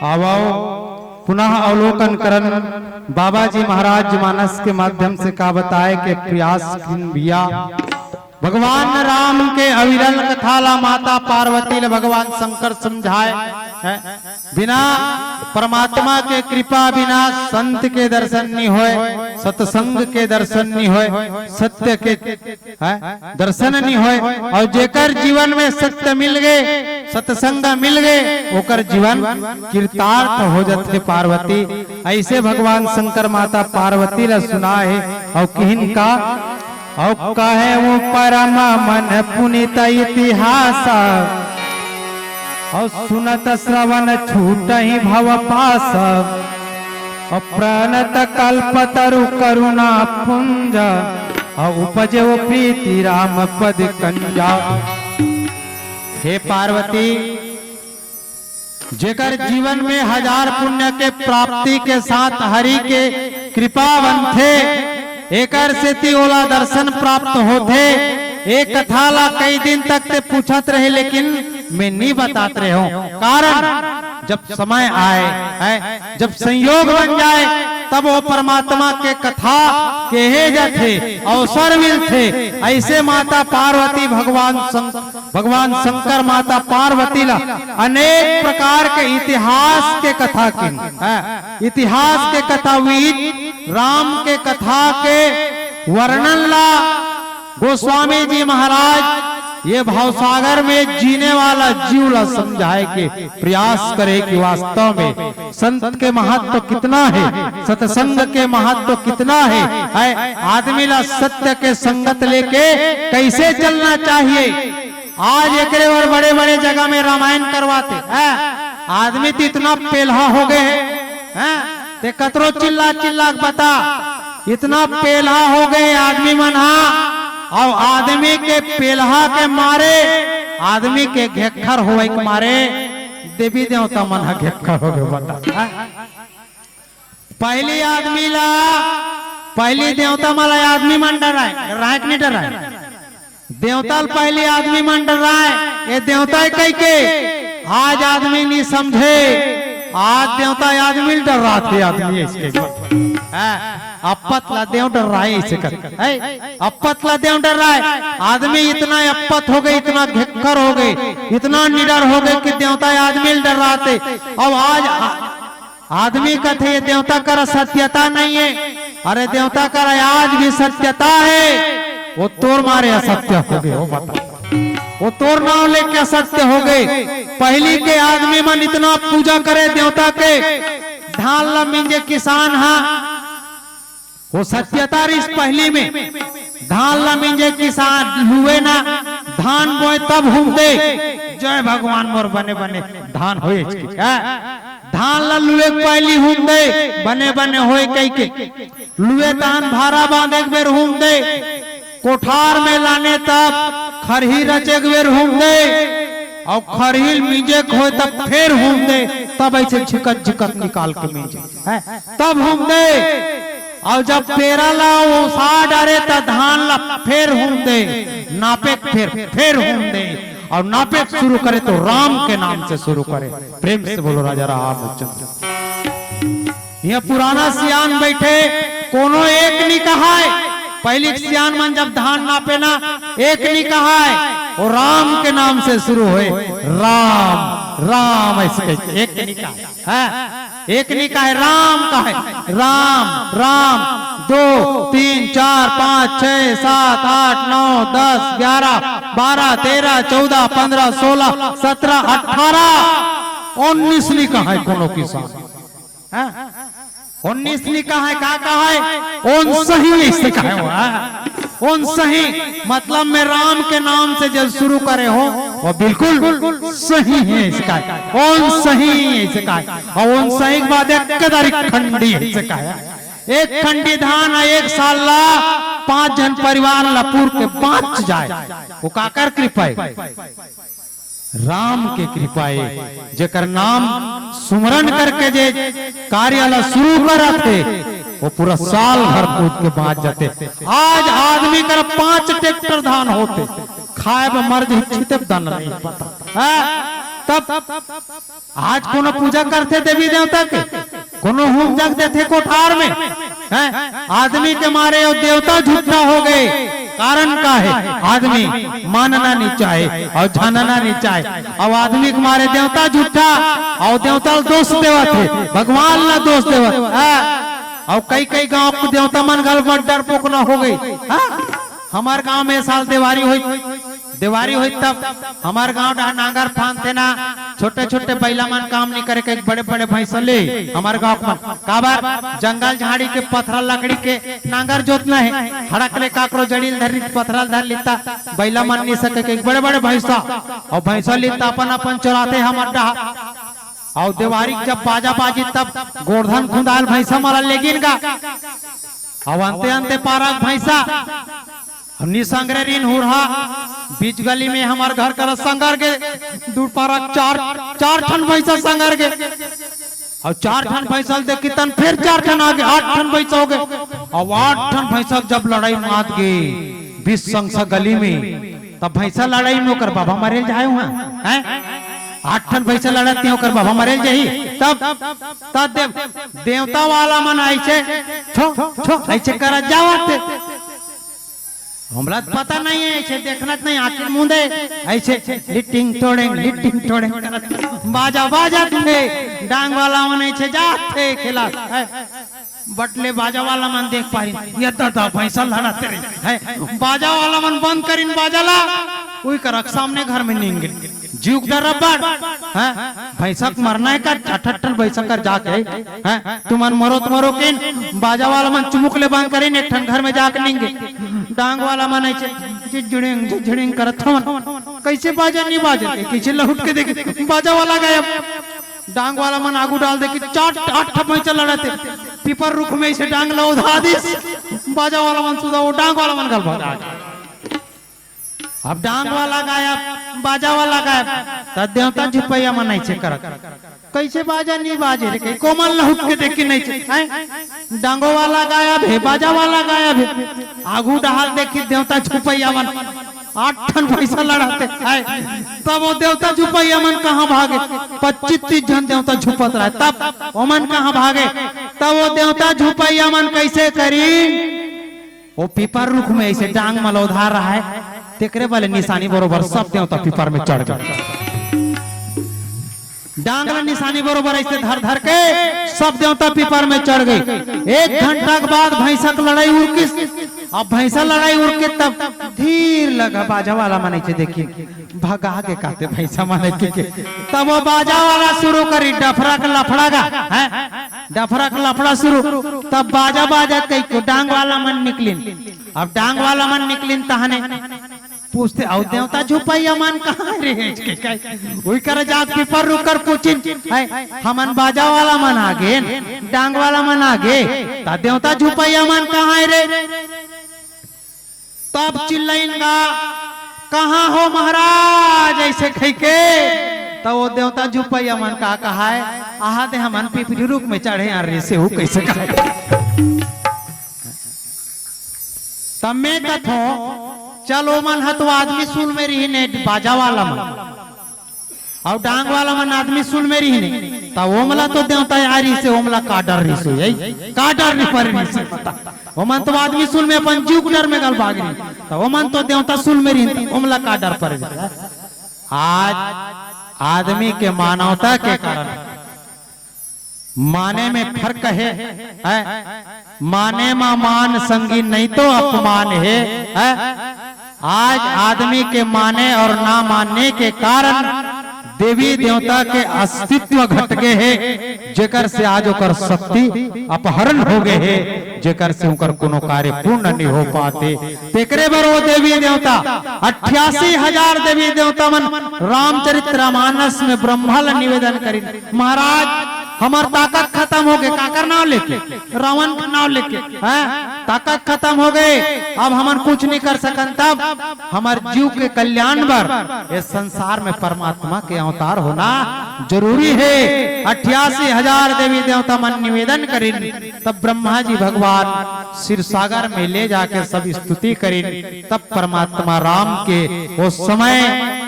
आवो पुनः अवलोकन करन, बाबा जी महाराज मानस के माध्यम से का बताए के प्रयास किन भैया। भगवान राम के अविरल कथा ला माता पार्वती ला भगवान शंकर समझाए है। बिना परमात्मा के कृपा बिना संत के दर्शन नहीं होय, सत्संग के दर्शन नहीं होय, सत्य के, है, दर्शन नहीं होय। और जेकर जीवन में सत्य मिल गए, सत्संग मिल गए, ओकर जीवन कृतार्थ हो जाथे पार्वती। ऐसे भगवान शंकर माता पार्वती ला सुनाए हे और किहिन का, और कहे वो परम मन पुनीत इतिहास, और सुनत श्रवण छूटहि भव पास, और प्रणत कल्पतरु करुणा पुंज, और उपजे वो प्रीति राम पद कंजा। हे पार्वती, जेकर जीवन में हजार पुण्य के प्राप्ति के साथ हरि के कृपा बनथे, एकर सेती ओला दर्शन प्राप्त होथे। ए कथा ला कई दिन तक ते पूछत रहे, लेकिन मैं नी बतात रहे हूँ। कारण जब समय आए, है, जब संयोग बन जाए, तब वो परमात्मा के कथा कहे जाथे, अवसर मिलथे। ऐसे माता पार्वती भगवान शं-, भगवान शंकर माता पार्वती ला अनेक प्रकार के इतिहास के कथा किन, हैं? इतिहास के कथा, वीर राम के कथा के वर्णन ला गोस्वामी जी महाराज ये भवसागर में जीने वाला जीव ला समझाए के प्रयास करे कि वास्तव में संत के महत्व कितना है, सत्संग के महत्व कितना है, है आदमी ला सत्य के संगत लेके कैसे चलना चाहिए। आज एकरे बर बड़े-बड़े जगह में रामायण करवाथे, हैं? आदमी तो इतना पेलहा हो गए हे, हैं? ते कतरो चिल्ला चिल्ला के बता, इतना पेलहा हो गए आदमी मन हा, अउ आदमी के पेलहा के मारे, आदमी के घेक्खर होवई के मारे देवी देवता मन हा घेक्खर हो गए, बता, हैं? पहली आदमी ला, पहली देवता मन ला आदमी मन डराए, डराए कि नहीं डराए? देवता ला पहली आदमी मन डराए, ये देवता हे कहिके। आज आदमी नहीं समझे, आज देवता आदमी ला डराथे, आदमी इसके। हैं? अप्पत ला देव डराए इसे कर, हैं? अप्पत ला देव डराए। आदमी इतना अप्पत हो गए, इतना घेक्खर हो गए, इतना निडर हो गए कि देवता आदमी ला डराथे। अब आज आ-, आदमी कथे, "ये देवता करा सत्यता नहीं है।" अरे, देवता करा आज भी सत्यता है, वो तोर मारे असत्य हो गए, वो बता, वो तोर नाम लेके असत्य हो गए। पहली के आदमी मन इतना पूजा करे देवता के, धान ला मिंजे किसान हा, वो सत्यता रहिस पहली में। धान ला मिंजे किसान लुए ना, धान बोए तब हूम दे, "जय भगवान मोर बने बने धान होए।" हैं? धान ला लुए के पहली हूम दे, "बने बने होए" कहिके। लुए धान भारा बांधे के बेर हूम दे, कोठार में लाने तब खरही रचे के बेर हूम दे, अउ खरही ल मिंजे के होए तब फेर हूम दे, तब ऐसे झिकत झिकत निकाल के मिंजे, हैं? तब हूम दे। अउ जब पेरा ला ओसा डारे त धान ला फेर हूम दे, नापे के फेर, फेर हूम दे, अउ नापे के शुरू करे तो राम के नाम से शुरू करे। प्रेम से बोलो राजा रामचंद्र। ये पुराना सियान बैठे, कोनो एक नी कहाय। पहली के सियान मन जब धान नापे ना, एक नी कहाय, वो राम के नाम से शुरू होए। राम, राम ऐसे कहिके एक नी कहाय। हैं? एक नी कहाय, राम कहाय। राम, राम, दो, तीन, चार, पाँच, छः, सात, आठ, नौ, दस, ग्यारह, बारह, तेरह, चौदह, पन्द्रह, सोलह, सत्रह, अठारह, उन्नीस नी कहाय कोनो किसान। हैं? उन्नीस नी कहाय, का कहाय? ओन सही ऐसे कहाय हुआ। ओन सही मतलब में राम के नाम से जब शुरू करे हो, वो बिल्कुल सही है इसका। ओन सही है इसका। अउ ओन सही के बाद एक कदारी खंडी है इसका। एक खंडी धान अउ एक साल ला पांच झन परिवार ला पूर के बांच जाए, वो काकर कृपा है? राम के कृपा हे, जेकर नाम सुमरन करके जे कार्य ला शुरू करत हे, वो पूरा साल भर कूद के बांच जाथे। आज आदमी कर पांच ट्रैक्टर धान होथे, खाए बर मर जही, छिते बर दाना नहीं पता। हैं? तब आज कोनो पूजा करथे देवी देवता के? कोनो हूम जग देथे कोठार में, हैं? आदमी के मारे अउ देवता झूठा हो गए। कारण का हे? आदमी मानना नहीं चाहे अउ जानना नहीं चाहे। अउ आदमी के मारे देवता झूठा, अउ देवता ला दोष देवत हे, भगवान ला दोष देवत हे। अउ कई कई गांव के देवता मन घलो बड़ डरपोक ना हो गए। हाँ? हमर गांव में ए साल देवारी होई, देवारी होई तब हमर गांव डहर नांगर फांदथे ना, छोटे-छोटे बइला मन काम नइ करे के, बड़े-बड़े भैंसा ले हमर गांव के मन। काबर? जंगल झाड़ी के पथरा लकड़ी के नांगर जोतना हे, हड़क ले काकरो जड़ी ल धर ली, पथरा ल धर लीता, बइला मन नइ सके के, बड़े-बड़े भैंसा, अउ भैंसा लीता अपन-अपन चराथे हमर डहर। अउ देवारी के जब बाजा बाजी तब गोरधन खुंदाल भैंसा मन ल लेगिन गा, अउ अंते-अंते पारा के भैंसा, हमनी संगरे रिन हुरहा, बीच गली में हमर घर करा संगर गे, दू पारा चार, चार ठन भैंसा संगर गे। अउ चार ठन भैंसा ल देखी तन फेर चार ठन आ गे, आठ ठन भैंसा हो गे। अउ आठ ठन भैंसा जब लड़ाई मात गे, बीच संगसा गली में, तब भैंसा लड़ाई में ओकर बाबा मरेल जाए हुआ, हैं? आठ ठन भैंसा लड़त हे, ओकर बाबा मरेल जाही। तब, तब देव-, देवता वाला मन ऐसे, छो, छो, ऐसे करत जावत हे। हमला त पता नहीं हे, ऐसे देखना त नहीं, आखिर मुंदे, ऐसे लिट्टिंग टोड़ेंग, लिट्टिंग टोड़ेंग करत, बाजा बाजत हे, डांग वाला मन ऐसे जात हे, खेला, है। बटले बाजा वाला मन देख पाही, ये दादा भैंसा लड़त रही, है। बाजा वाला मन बंद करिन बाजा ला, कोई करक सामने घर में नींगे। जीव के डर अब्बड़, हैं? भैंसा के मरना हे का? अठट्ठन भैंसा कर जाके, हैं? तुमन मरो, तुमरो किन, बाजा वाला मन चुमुक ले बंद करिन, एक ठन घर में जाके नींगे। डांग वाला मन ऐसे झिझड़िंग, झिझड़िंग करत हवन। कैसे बाजा नहीं बाजे? कैसे लहुट के देखे, बाजा वाला गायब। डांग वाला मन आगू डाल दे कि चार आठ ठा भैंसा लड़त हे। पीपर रुख में ऐसे डांग ला उधा दिस। बाजा वाला मन सुधा, वो डांग वाला मन घल भगा। अब डांग वाला गायब, बाजा वाला गायब, त देवता झुपैया मन ऐसे करत। कैसे बाजा नहीं बाजे रे? कहीं कोमन लहुट के देखी नहीं छे, हैं? डांगो वाला गायब हे, बाजा वाला गायब हे। आगू डहार देखी देवता झुपैया मन आठ ठन भैंसा लड़ाते, हैं? तब वो देवता झुपैया मन कहाँ भागे? पच्चीस तीस झन देवता झुपत रहे, तब ओमन कहाँ भागे? तब वो देवता झुपैया मन कैसे करी? वो पीपर रुख में ऐसे डांग मलौधार रहा है, तेकरे बले निशानी बरोबर सब देवता पीपर में चढ़ गए। डांग ला निशानी बरोबर ऐसे धर धर के सब देवता पीपर में चढ़ गई। एक घंटा के बाद भैंसा के लड़ाई उरकिस। अब भैंसा लड़ाई उरके तब धीर लगा बाजा वाला मन ऐसे देखी भगा के कहते भैंसा मन ऐसे के। तब वो बाजा वाला शुरू करी डफरा के लफड़ा गा, हैं? डफरा के लफड़ा शुरू। तब बाजा बाजा कही को डांग वाला मन निकलिन। अब डांग वाला मन निकलिन तहने पूछते, "अउ देवता झुपैया मन कहाँ रे?" के कहे, उही कर जात पीपर रुख कर पूछिन, "है, हमन बाजा वाला मन आगे, डांग वाला मन आगे, त देवता झुपैया मन कहाँ हे रे?" तब चिल्लाइन गा, "कहाँ हो महाराज?" ऐसे कहि के, त वो देवता झुपैया मन का कहा है, "आहा दे हमन पीपरी रुख में चढ़े यार रे, से हो कैसे कहा?" तब मैं कथो, चल ओमन ह तो आदमी सुल में रहिन, बाजा वाला मन, अउ डांग वाला मन आदमी सुल में रहिन, त ओमला तो देवता आ रहिसे, ओमला का डर रहिसे, यही का डर नहीं पर रहिसे, बता, ओमन तो आदमी सुल में अपन जीव के डर में घल भाग रहिन, त ओमन तो देवता सुल में रहिन, त ओमला का डर पर रहिसे? आज आदमी के मानवता के कारण माने में फर्क हे, हैं? माने मा मान संगी नहीं तो अपमान हे, हैं? आज आदमी के माने और ना मानने के कारण देवी देवता के अस्तित्व घट गे हे, जेकर से आज ओकर शक्ति अपहरण हो गे हे, जेकर से ओकर कोनो कार्य पूर्ण नहीं हो पाते। तेकरे बर वो देवी देवता, अट्ठासी हजार देवी देवता मन रामचरित रामानस में ब्रह्मा ल निवेदन करिन, "महाराज, हमर ताकत खत्म हो गे।" काकर नाव लेके? रावण के नाव लेके, हैं? "ताकत खत्म हो गे, अब हमन कुछ नहीं कर सकन।" तब हमर जीव के कल्याण बर ये संसार में परमात्मा के अवतार होना जरूरी हे। अट्ठासी हजार देवी देवता मन निवेदन करिन, तब ब्रह्मा जी भगवान क्षीर सागर में ले जाके सब स्तुति करिन। तब परमात्मा राम के वो समय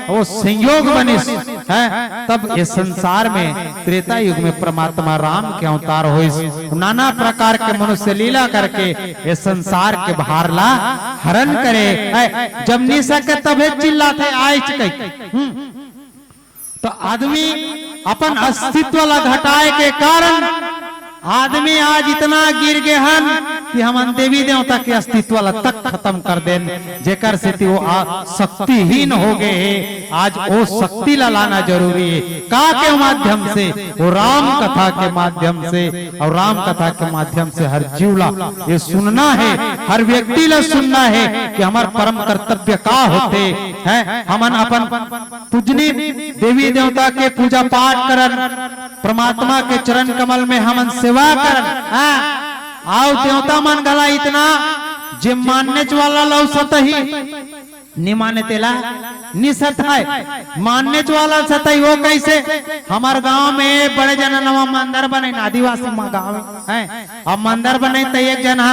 वो संयोग बनिस, हैं? तब ये संसार में त्रेता युग में परमात्मा राम के अवतार होइस, नाना प्रकार के मनुष्य लीला करके ये संसार के भार ला हरण करे, हैं? जब नहीं सके तभे चिल्लाथे, "आइच कही।" हम्म। तो आदमी अपन अस्तित्व ला घटाए के कारण आदमी आज इतना गिर गे हन कि हमन देवी देवता के अस्तित्व ला तक खत्म कर देन, जेकर सेती वो आ-, शक्तिहीन हो गे हे। आज वो शक्ति ला लाना जरूरी हे। का के माध्यम से? वो राम कथा के माध्यम से। और राम कथा के माध्यम से हर जीव ला ये सुनना हे, हर व्यक्ति ला सुनना हे कि हमर परम कर्तव्य का होथे, हैं? हमन अपन पूजनी देवी देवता के पूजा पाठ करन, परमात्मा के चरण कमल में हमन सेवा करन, हाँ? अउ देवता मन घला इतना जे माननेच वाला ल सतही, नि माने तेला नि सताय, माननेच वाला सतही। वो कैसे? हमर गांव में बड़े जना नवा मंदिर बने, आदिवासी मा गांव हे, अब मंदिर बने त एक जना,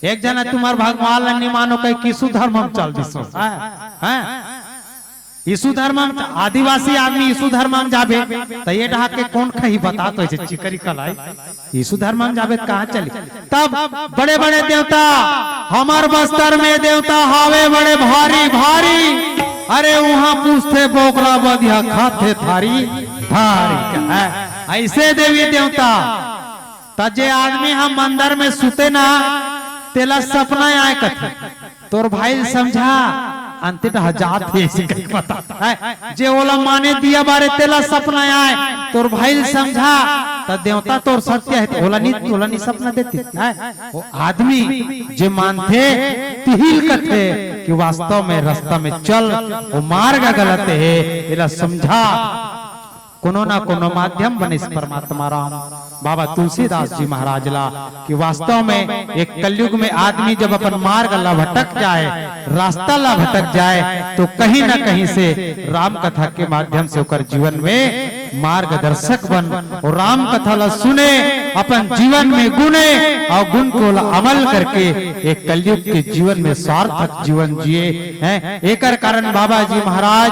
एक जना तुम्हर भगवान ल नि मानो कही किसु धर्म म चल दिसो, हैं? हैं? यीशु धर्म म, आदिवासी आदमी यीशु धर्म म जाबे, त ये डहा के कोन खही बता तो ऐसे चिकरी कलाई, यीशु धर्म म जाबे त कहाँ चली? तब बड़े बड़े देवता, हमर बस्तर में देवता हावे बड़े भारी भारी, अरे उहाँ पूछथे बोकरा बधिया खाथे थारी थारी, हैं? ऐसे देवी देवता। त जे आदमी ह मंदिर में सुते ना, तेला सपना आय कथे, तोर भाई ल समझा, अंते डहा जात हे, अइसे कहिके बता, हैं? जे ओला माने दिया बारे तेला सपना आय, तोर भाई ल समझा, त देवता तोर सत्य हे, त ओला नी, ओला नी सपना देतिस, हैं? वो आदमी जे मानथे, तिही ल कथे कि वास्तव में रस्ता में चल, वो मार्ग गलत हे, एला समझा। कोनो ना कोनो माध्यम बनिस परमात्मा राम बाबा तुलसीदास जी महाराज ला, कि वास्तव में एक कलयुग में आदमी जब अपन मार्ग ला भटक जाए, रास्ता ला भटक जाए, तो कहीं ना कहीं से राम कथा के माध्यम से ओकर जीवन में मार्गदर्शक बन, और राम कथा ला सुने, अपन जीवन में गुने, और गुण को ला अमल करके एक कलयुग के जीवन में सार्थक जीवन जिए हैं। एकर कारण बाबा जी महाराज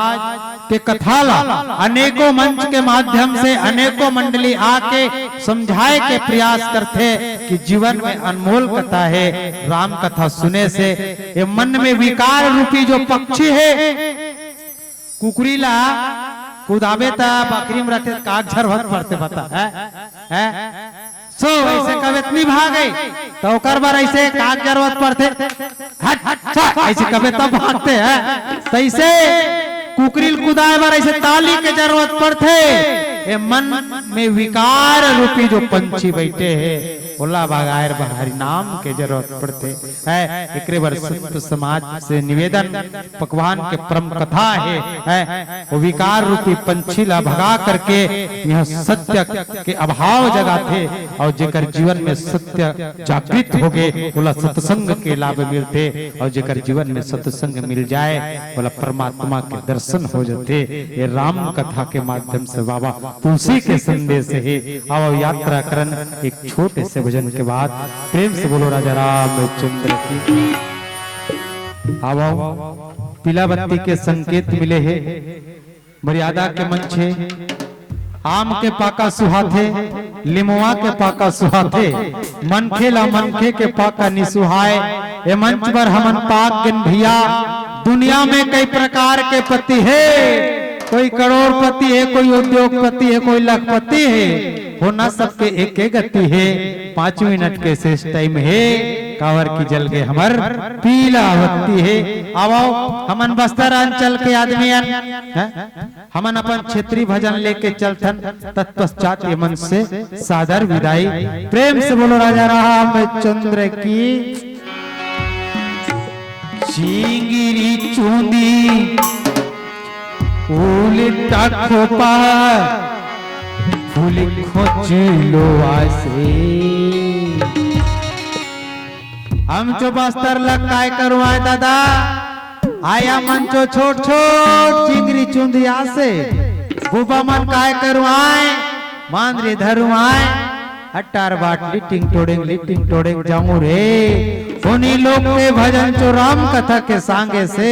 के कथा ला अनेकों मंच के माध्यम से अनेकों मंडली आके समझाए के प्रयास करथे कि जीवन में अनमोल कथा हे। राम कथा सुने से ये मन में विकार रूपी जो पक्षी हे, कुकरी ला कुदाबे त बकरी में रहते, काग झरवत पड़ते, बता, है? हैं? सो, अइसे कबे त नी भागे, त ओकर बर अइसे काग जरूरत पड़थे। हट, हट, सो, अइसे कबे तब भागथे, हैं? तइसे कुकरी ल कुदाए बर अइसे ताली के जरूरत पड़थे। ए मन में विकार रूपी जो पंछी बइठे हे, ओला भगाए बर हरि नाम के जरूरत पड़थे। है, एकरे बर संत समाज से निवेदन, भगवान के परम कथा हे, है, वो विकार रूपी पंछी ला भगा करके यह सत्य के अभाव जगाथे, और जेकर जीवन में सत्य जागृत होगे, ओला सत्संग के लाभ मिलथे, और जेकर जीवन में सत्संग मिल जाए, ओला परमात्मा के दर्शन हो जाथे। ये राम कथा के माध्यम से बाबा तुलसी के संदेश हे। अब यात्रा करन एक छोटे से भजन के बाद। प्रेम से बोलो राजा रामचंद्र की। आवो, पीला बत्ती के संकेत मिले हे, मर्यादा के मंच हे। आम के पाका सुहाथे, लिमवा के पाका सुहाथे, मनखे ला मनखे के पाका नि सुहाय। ए मंच पर हमन पाक गेन भैया, दुनिया में कई प्रकार के पति हे, कोई करोड़पति हे, कोई उद्योगपति हे, कोई लखपति हे, होना सबके एके गति हे। पाँच मिनट के शेष टाइम हे, काबर कि जल गे हमर पीला बत्ती हे। आवो, हमन बस्तर अंचल के आदमी अन, हैं? हमन अपन क्षेत्रीय भजन लेके चलथन, तत्पश्चात ये मंच से सादर विदाई। प्रेम से बोलो राजा रामचंद्र की। चिंगरी चुंदी उल्टा खोपा फूल खोचिलो आसे। हम जो बस्तर लग काय करुआय दादा, आया मन जो छोट छोट चिंगरी चुंदी आसे, बुबा मन काय करुआय, मांदरी धरुआय, अट्टार बाटली टिंग टोड़ेंग ली टिंग टोड़ेंग जाऊं रे। उन्हीं लोग के भजन जो राम कथा के सांगे से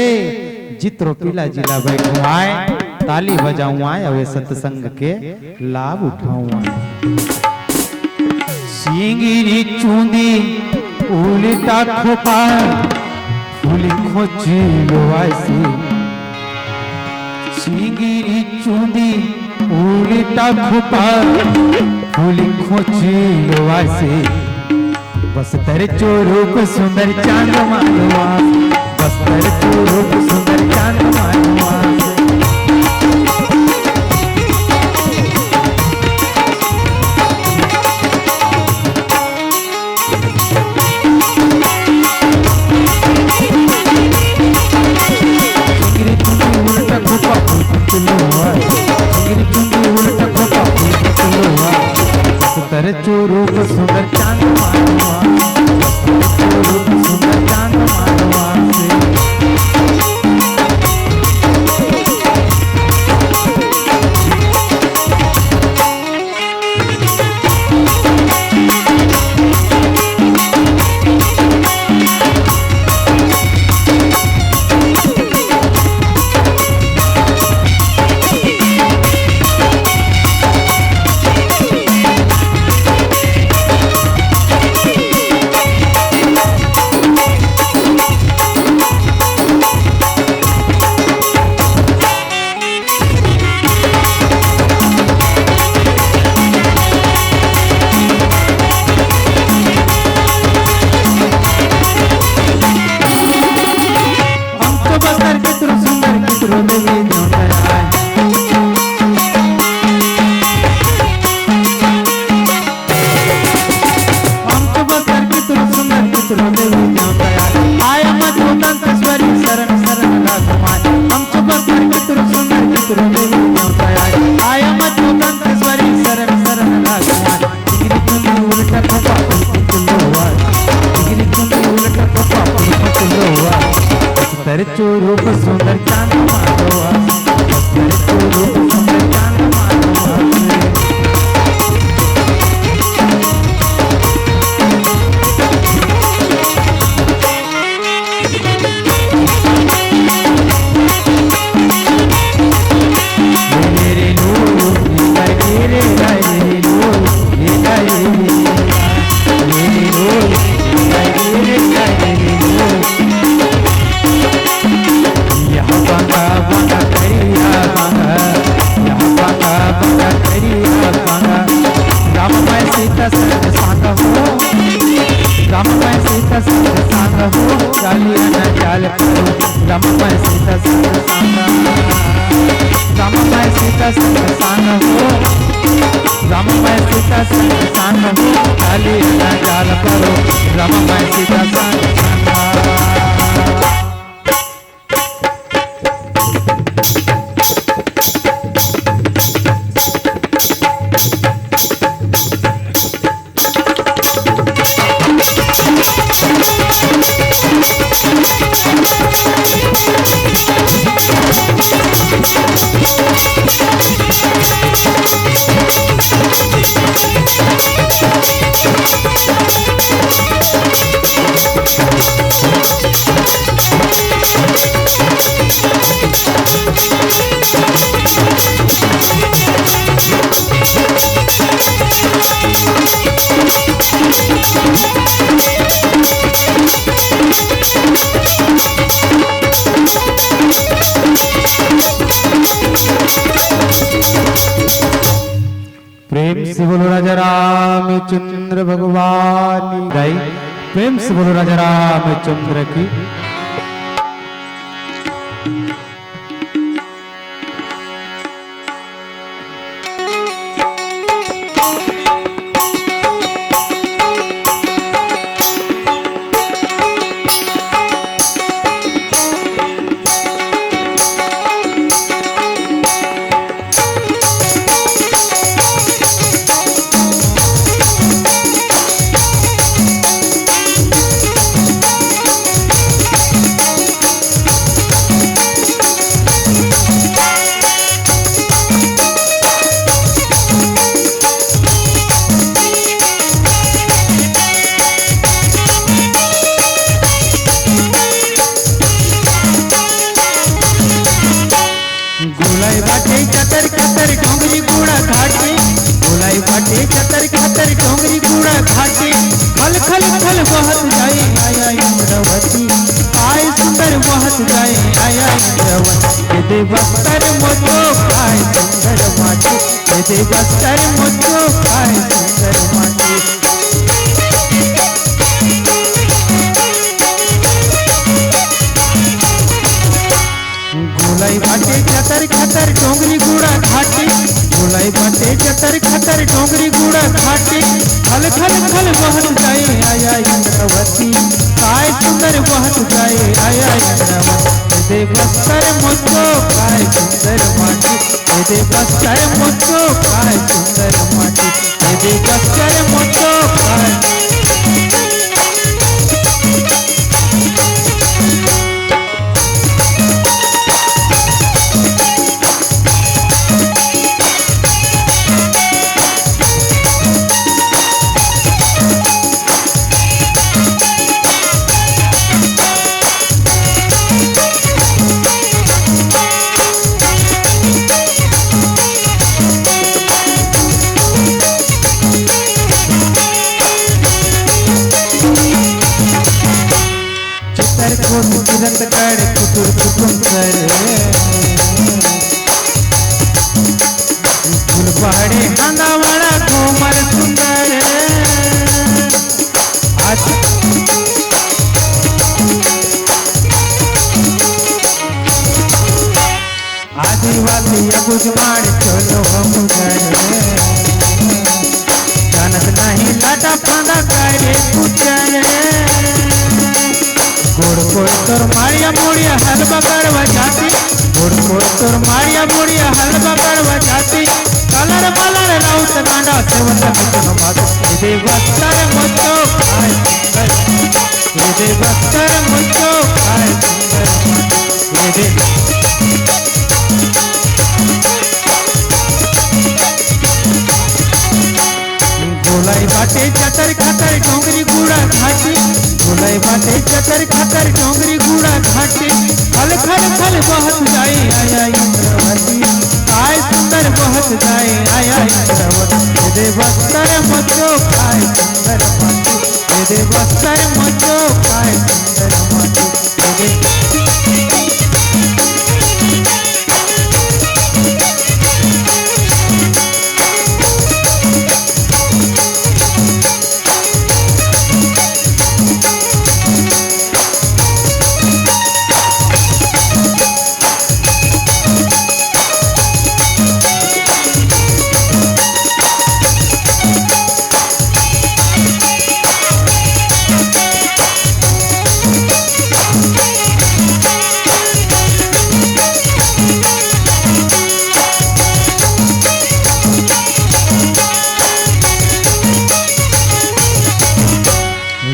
जित्रो पीला जिला बैठुआय, ताली बजाऊआय, अवे सत्संग के लाभ उठाऊआय। सिंगिरी चुंदी उल्टा खोपा फूल खोचिलो आसे। सिंगिरी चुंदी उल्टा खोपा फूल खोचिलो आसे। बस्तर चो रूप सुंदर चांद मानो आसे। बस्तर चो रूप सुंदर चांद मानो आसे। चिंगरी चुंदी उल्टा खोपा फूल फूल हुआ। चिंगरी चुंदी उल्टा खोपा फूल फूल हुआ। बस्तर चो रूप सुंदर चांद मानवा। बस्तर चो रूप सुंदर चांद मानवा से। रूप सुंदर चांद माधो आस, बस तेरे तू रूप सुंदर चांद माधो आस। राम मैं सीता संग संग हो, राम मैं सीता संग संग हो, चालिया न चाल करो। राम मैं सीता संग संग, राम मैं सीता संग संग हो, राम मैं सीता संग संग हो, चालिया न चाल करो। राम मैं सीता संग संग। प्रेम से बोलो राजा रामचंद्र भगवान की। प्रेम से बोलो राजा रामचंद्र की। गोलाई बाटे चतर चतर डोंगरी गुड़ा घाटे, गोलाई बाटे चतर चतर डोंगरी गुड़ा घाटे। खल खल खल बहत जाए आया इंद्रावती, काय सुंदर बहत जाए आया इंद्रावती। ये दे बस्तर मोचो काय सुंदर माटी, ये दे बस्तर मोचो काय सुंदर माटी। गोलाई बाटे चतर चतर डोंगरी गुड़ा घाटे, गोलाई बाटे चतर चतर डोंगरी गुड़ा घाटे। खल खल खल बहत जाए आया इंद्रावती, काय सुंदर बहत जाए आया इंद्रावती। दे बस्तर मोचो काय सुंदर माटी, दे बस्तर मोचो काय सुंदर माटी, दे बस्तर मोचो काय। चित्रकूट किरतगढ़ कुतुर कुतुम कर, फुलबाड़ी हंदावाड़ा घूमर सुंदर। आज आदिवासी अबुझमाड़ चलो हम गए, जानत नहीं लाटा फांदा करे कुचरे। गोड़ कोड़ तोर मारिया मुड़िया हल बगड़वा जाती, गोड़ कोड़ तोर मारिया मुड़िया हल बगड़वा जाती। कलर मलर राउत कांडा सेवत मिथुन मात। ये दे बस्तर मोचो काय सुंदर, ये दे बस्तर मोचो काय सुंदर। गोलाई बाटे चतर खतर डोंगरी गुड़ा घाटी, गोलाई बाटे चतर खतर डोंगरी गुड़ा घाटी। खल खल खल बहत जाए आया इंद्रावती, काय सुंदर बहत जाए आया इंद्रावती। दे दे बस्तर मचो काय सुंदर माटी, दे दे बस्तर मचो काय सुंदर माटी।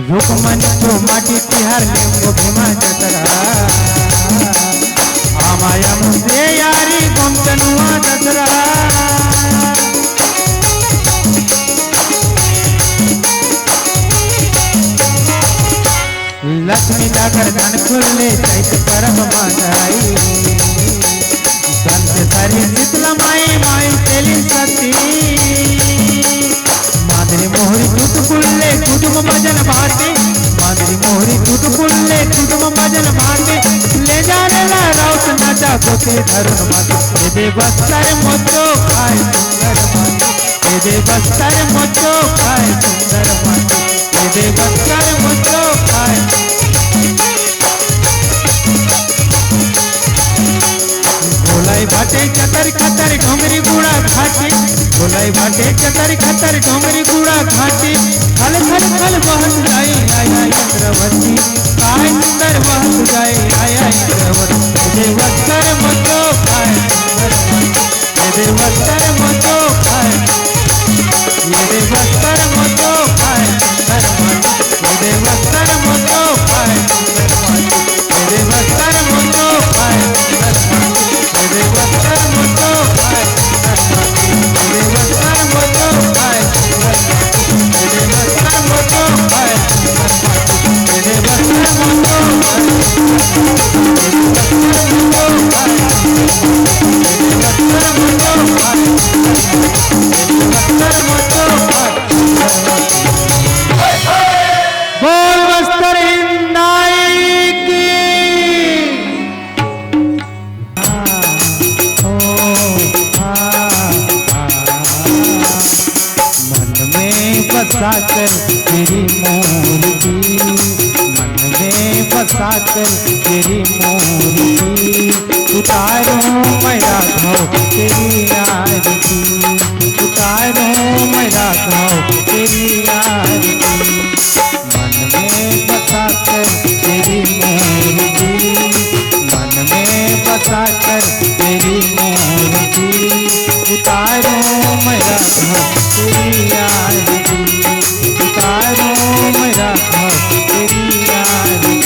रुकमन तो माटी तिहार लेंगो भीमा जतरा, आमाया मुझे यारी गोमचनुआ जतरा। लक्ष्मी जागर धन खुले चैत परब मनाई। संत सरी शीतला माई, माई तेली सती। मांदरी मोहरी टूट कुल्ले, कुटुम भजन बाटे। मांदरी मोहरी टूट कुल्ले, कुटुम भजन बाटे। ले जा रे ला राउत नाचा गोते धरुन माटे। दे दे बस्तर मोचो खाए सुंदर माटे। दे दे बस्तर मोचो खाए सुंदर माटे। दे दे बस्तर मोचो खाए। गोलाई बाटे चतर खतर डोंगरी गुड़ा घाटी, गोलाई बाटे चतर खतर डोंगरी गुड़ा घाटी। खल खल खल बहत जाए आया इंद्रावती, काय सुंदर बहत जाए आया इंद्रावती। दे दे बस्तर मोचो खाए सुंदर माटे। दे दे बस्तर मोचो खाए। दे दे बस्तर मोचो खाए सुंदर माटी। दे दे बस्तर मोचो खाए सुंदर माटी। दे दे बस्तर मोचो खाए सुंदर माटी। दे दे बस्तर मोचो खाए सुंदर माटी। दे दे बस्तर मोचो खाए सुंदर माटी। दे दे बस्तर मोचो खाए सुंदर माटी। बोल बस्तर हिंदाई की। मन में बसा कर तेरी मूर्ति, मन में बसा कर तेरी मूर्ति, उतारूं मैं राघव तेरी आरती, उतारूं मैं राघव तेरी आरती। मन में बसा कर तेरी मूर्ति, मन में बसा कर तेरी मूर्ति, उतारूं मैं राघव तेरी आरती, उतारूं मैं राघव तेरी आरती।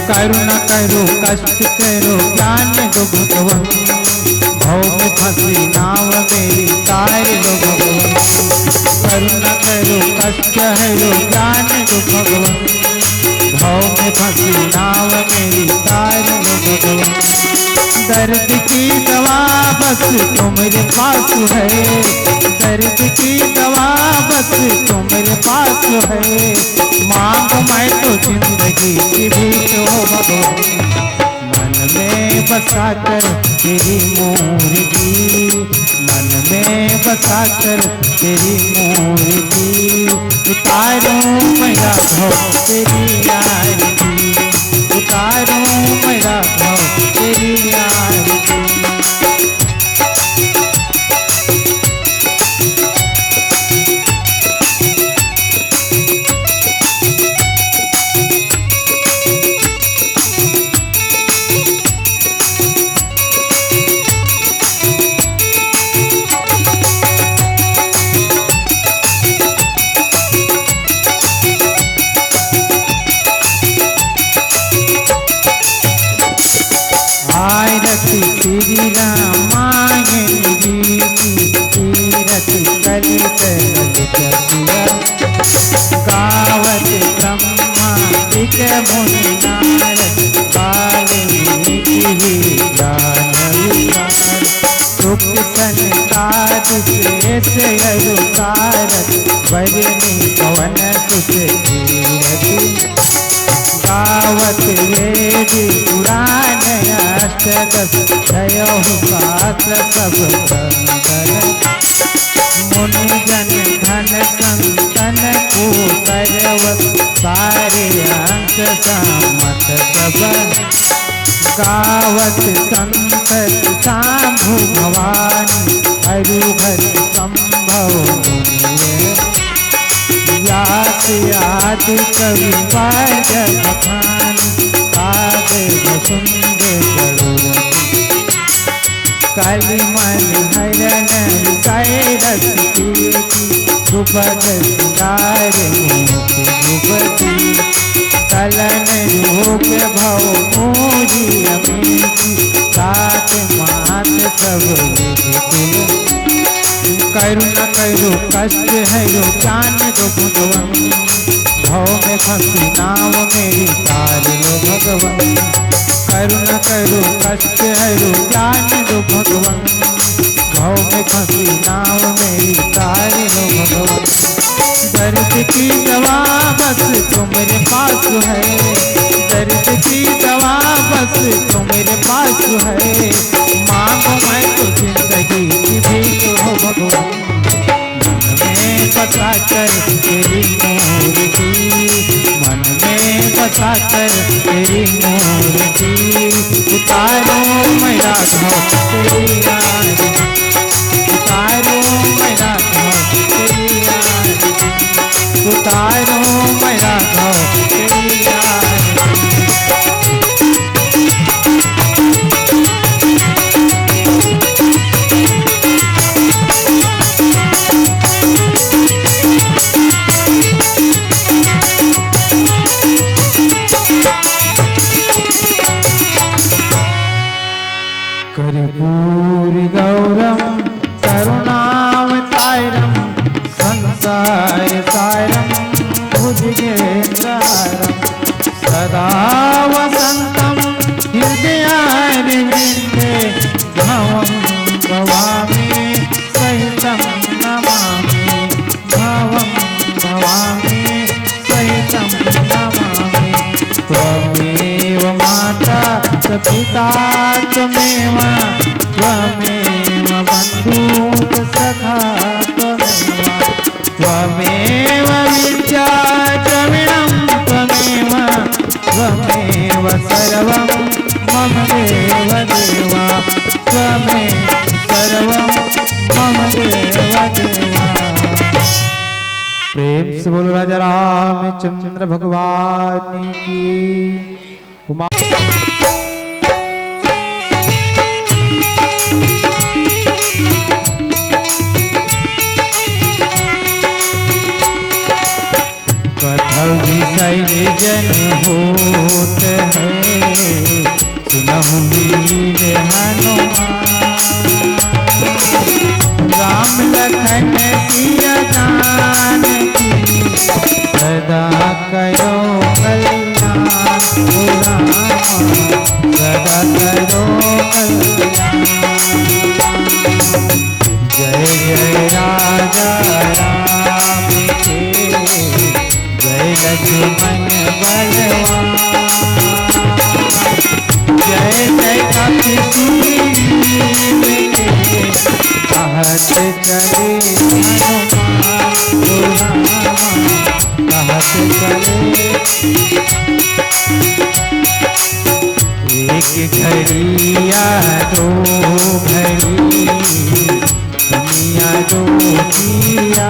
करुणा करो, कष्ट करो, ज्ञान दो भगवान। भव में फंसी नाव मेरी तार लो भगवान। करुणा करो, कष्ट हरो, ज्ञान दो भगवान। भव में फंसी नाव मेरी तार लो भगवान। दर्द की दवा बस तुम्हारे पास है, दर्द की दवा बस तुम्हारे पास है। मांग मैं तो जिंदगी की भीख हो भगवान। मन में बसा कर तेरी मूर्ति, मन में बसा कर तेरी मूर्ति, उतारूं मैं राघव तेरी आरती, उतारूं मैं राघव तेरी आरती। वेद पुराण अष्ट दस, छयहु शास्त्र सब ग्रंथ। मुनि जन धन संतन को सर्वत, सारे अंक सामत सब गावत संत शंभु भवानी, हरिहर संभव मुनि ये। व्यास आदि कवि वाज बखानी, काव्य सुंदर करुण कलिमल हरण विषय रस कीर्ति, सुभग सिंगार मोहि जुगति। कलन रोग भव मोहि अमीति, जात मात सब विधि कुल। करुण करो कष्ट हरो ज्ञान दो भगवन, भव में फंसी नाव मेरी तार लो भगवन। करुण करो कष्ट हरो ज्ञान दो भगवन, भव में फंसी नाव मेरी तार लो भगवन। दर्द की दवा बस तुम्हारे पास है, दर्द की दवा बस तुम्हारे पास है, मांगो मैं तो जिंदगी की भीख हो भगवन। मन में बसा कर तेरी मूर्ति, मन में बसा कर तेरी मूर्ति, उतारो मैं राघव तेरी आरती, उतारो मैं राघव तेरी आरती, उतारो मैं राघव तेरी आरती। कर्पूर गौरम करुणावतारम संसार सारम भुजगेंद्रहारम सदा वसंतम हृदयारविंदे भवम भवामी सहितं नमामि, भवं भवामि सहितं नमामि। त्वमेव माता च पिता त्वमेव, त्वमेव बन्धु च सखा त्वमेव। त्वमेव विद्या द्रविणं त्वमेव, त्वमेव सर्वं मम देव देवा, त्वमेव सर्वं मम देव देवा। प्रेम से बोलो राजा रामचंद्र भगवान की। उमा कथा विषय जन होत है, सुनहु वीर हनुमान। राम लखन सिया जानकी सदा करो कल्याण। ओ रामा सदा करो कल्याण। जय जय राजा राम के, जय लक्ष्मण बलवान। जय जय काफी सुग्रीव के, कहत चले हनुमान ओ रामा, कहत चले। एक घड़ी या दो घड़ी दुनिया जो किया,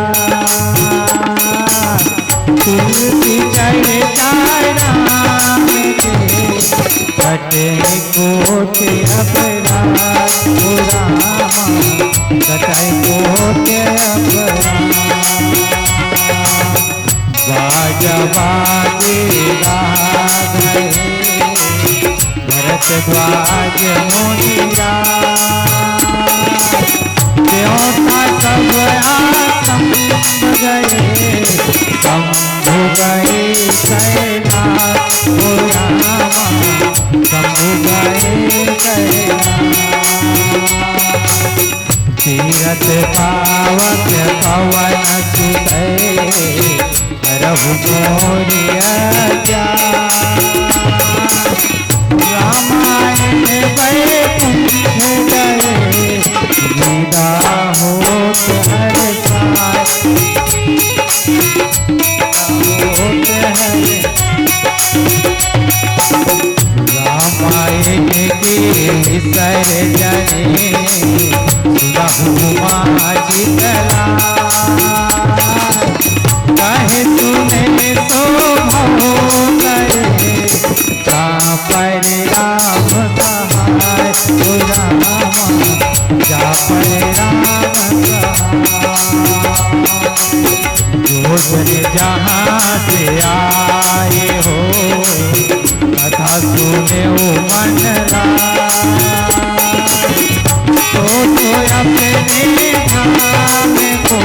तुलसी चर्चा राम के, कटे कोट अपराध ओ रामा, कटे कोट अपराध। बाजा बाजे राग है, भरद्वाज मुनि लाल। देवता सब आसंभ गए, शंभु गए कैलास। ओ रामा, शंभु गए कैलास। तीरथ पावन पवन सुत, करहु मोर आज्ञा। सर जने सुनहु माँ शीतला। कहे सुने सो भव करे, जा परे राम सहाय। ओ रामा, जा परे राम सहाय। जो जन जहाँ से आए हो, कथा सुने ओ मन लाए। तो, तो अपने धाम को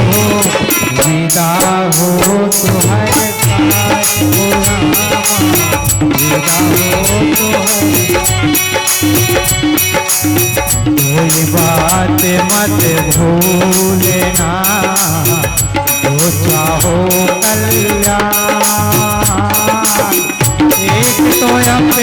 विदा हो तो हर साए। ओ रामा, विदा हो तो हर साए। कोई बात मत भूलना, तो चाहो कल्याण। एक तो अपने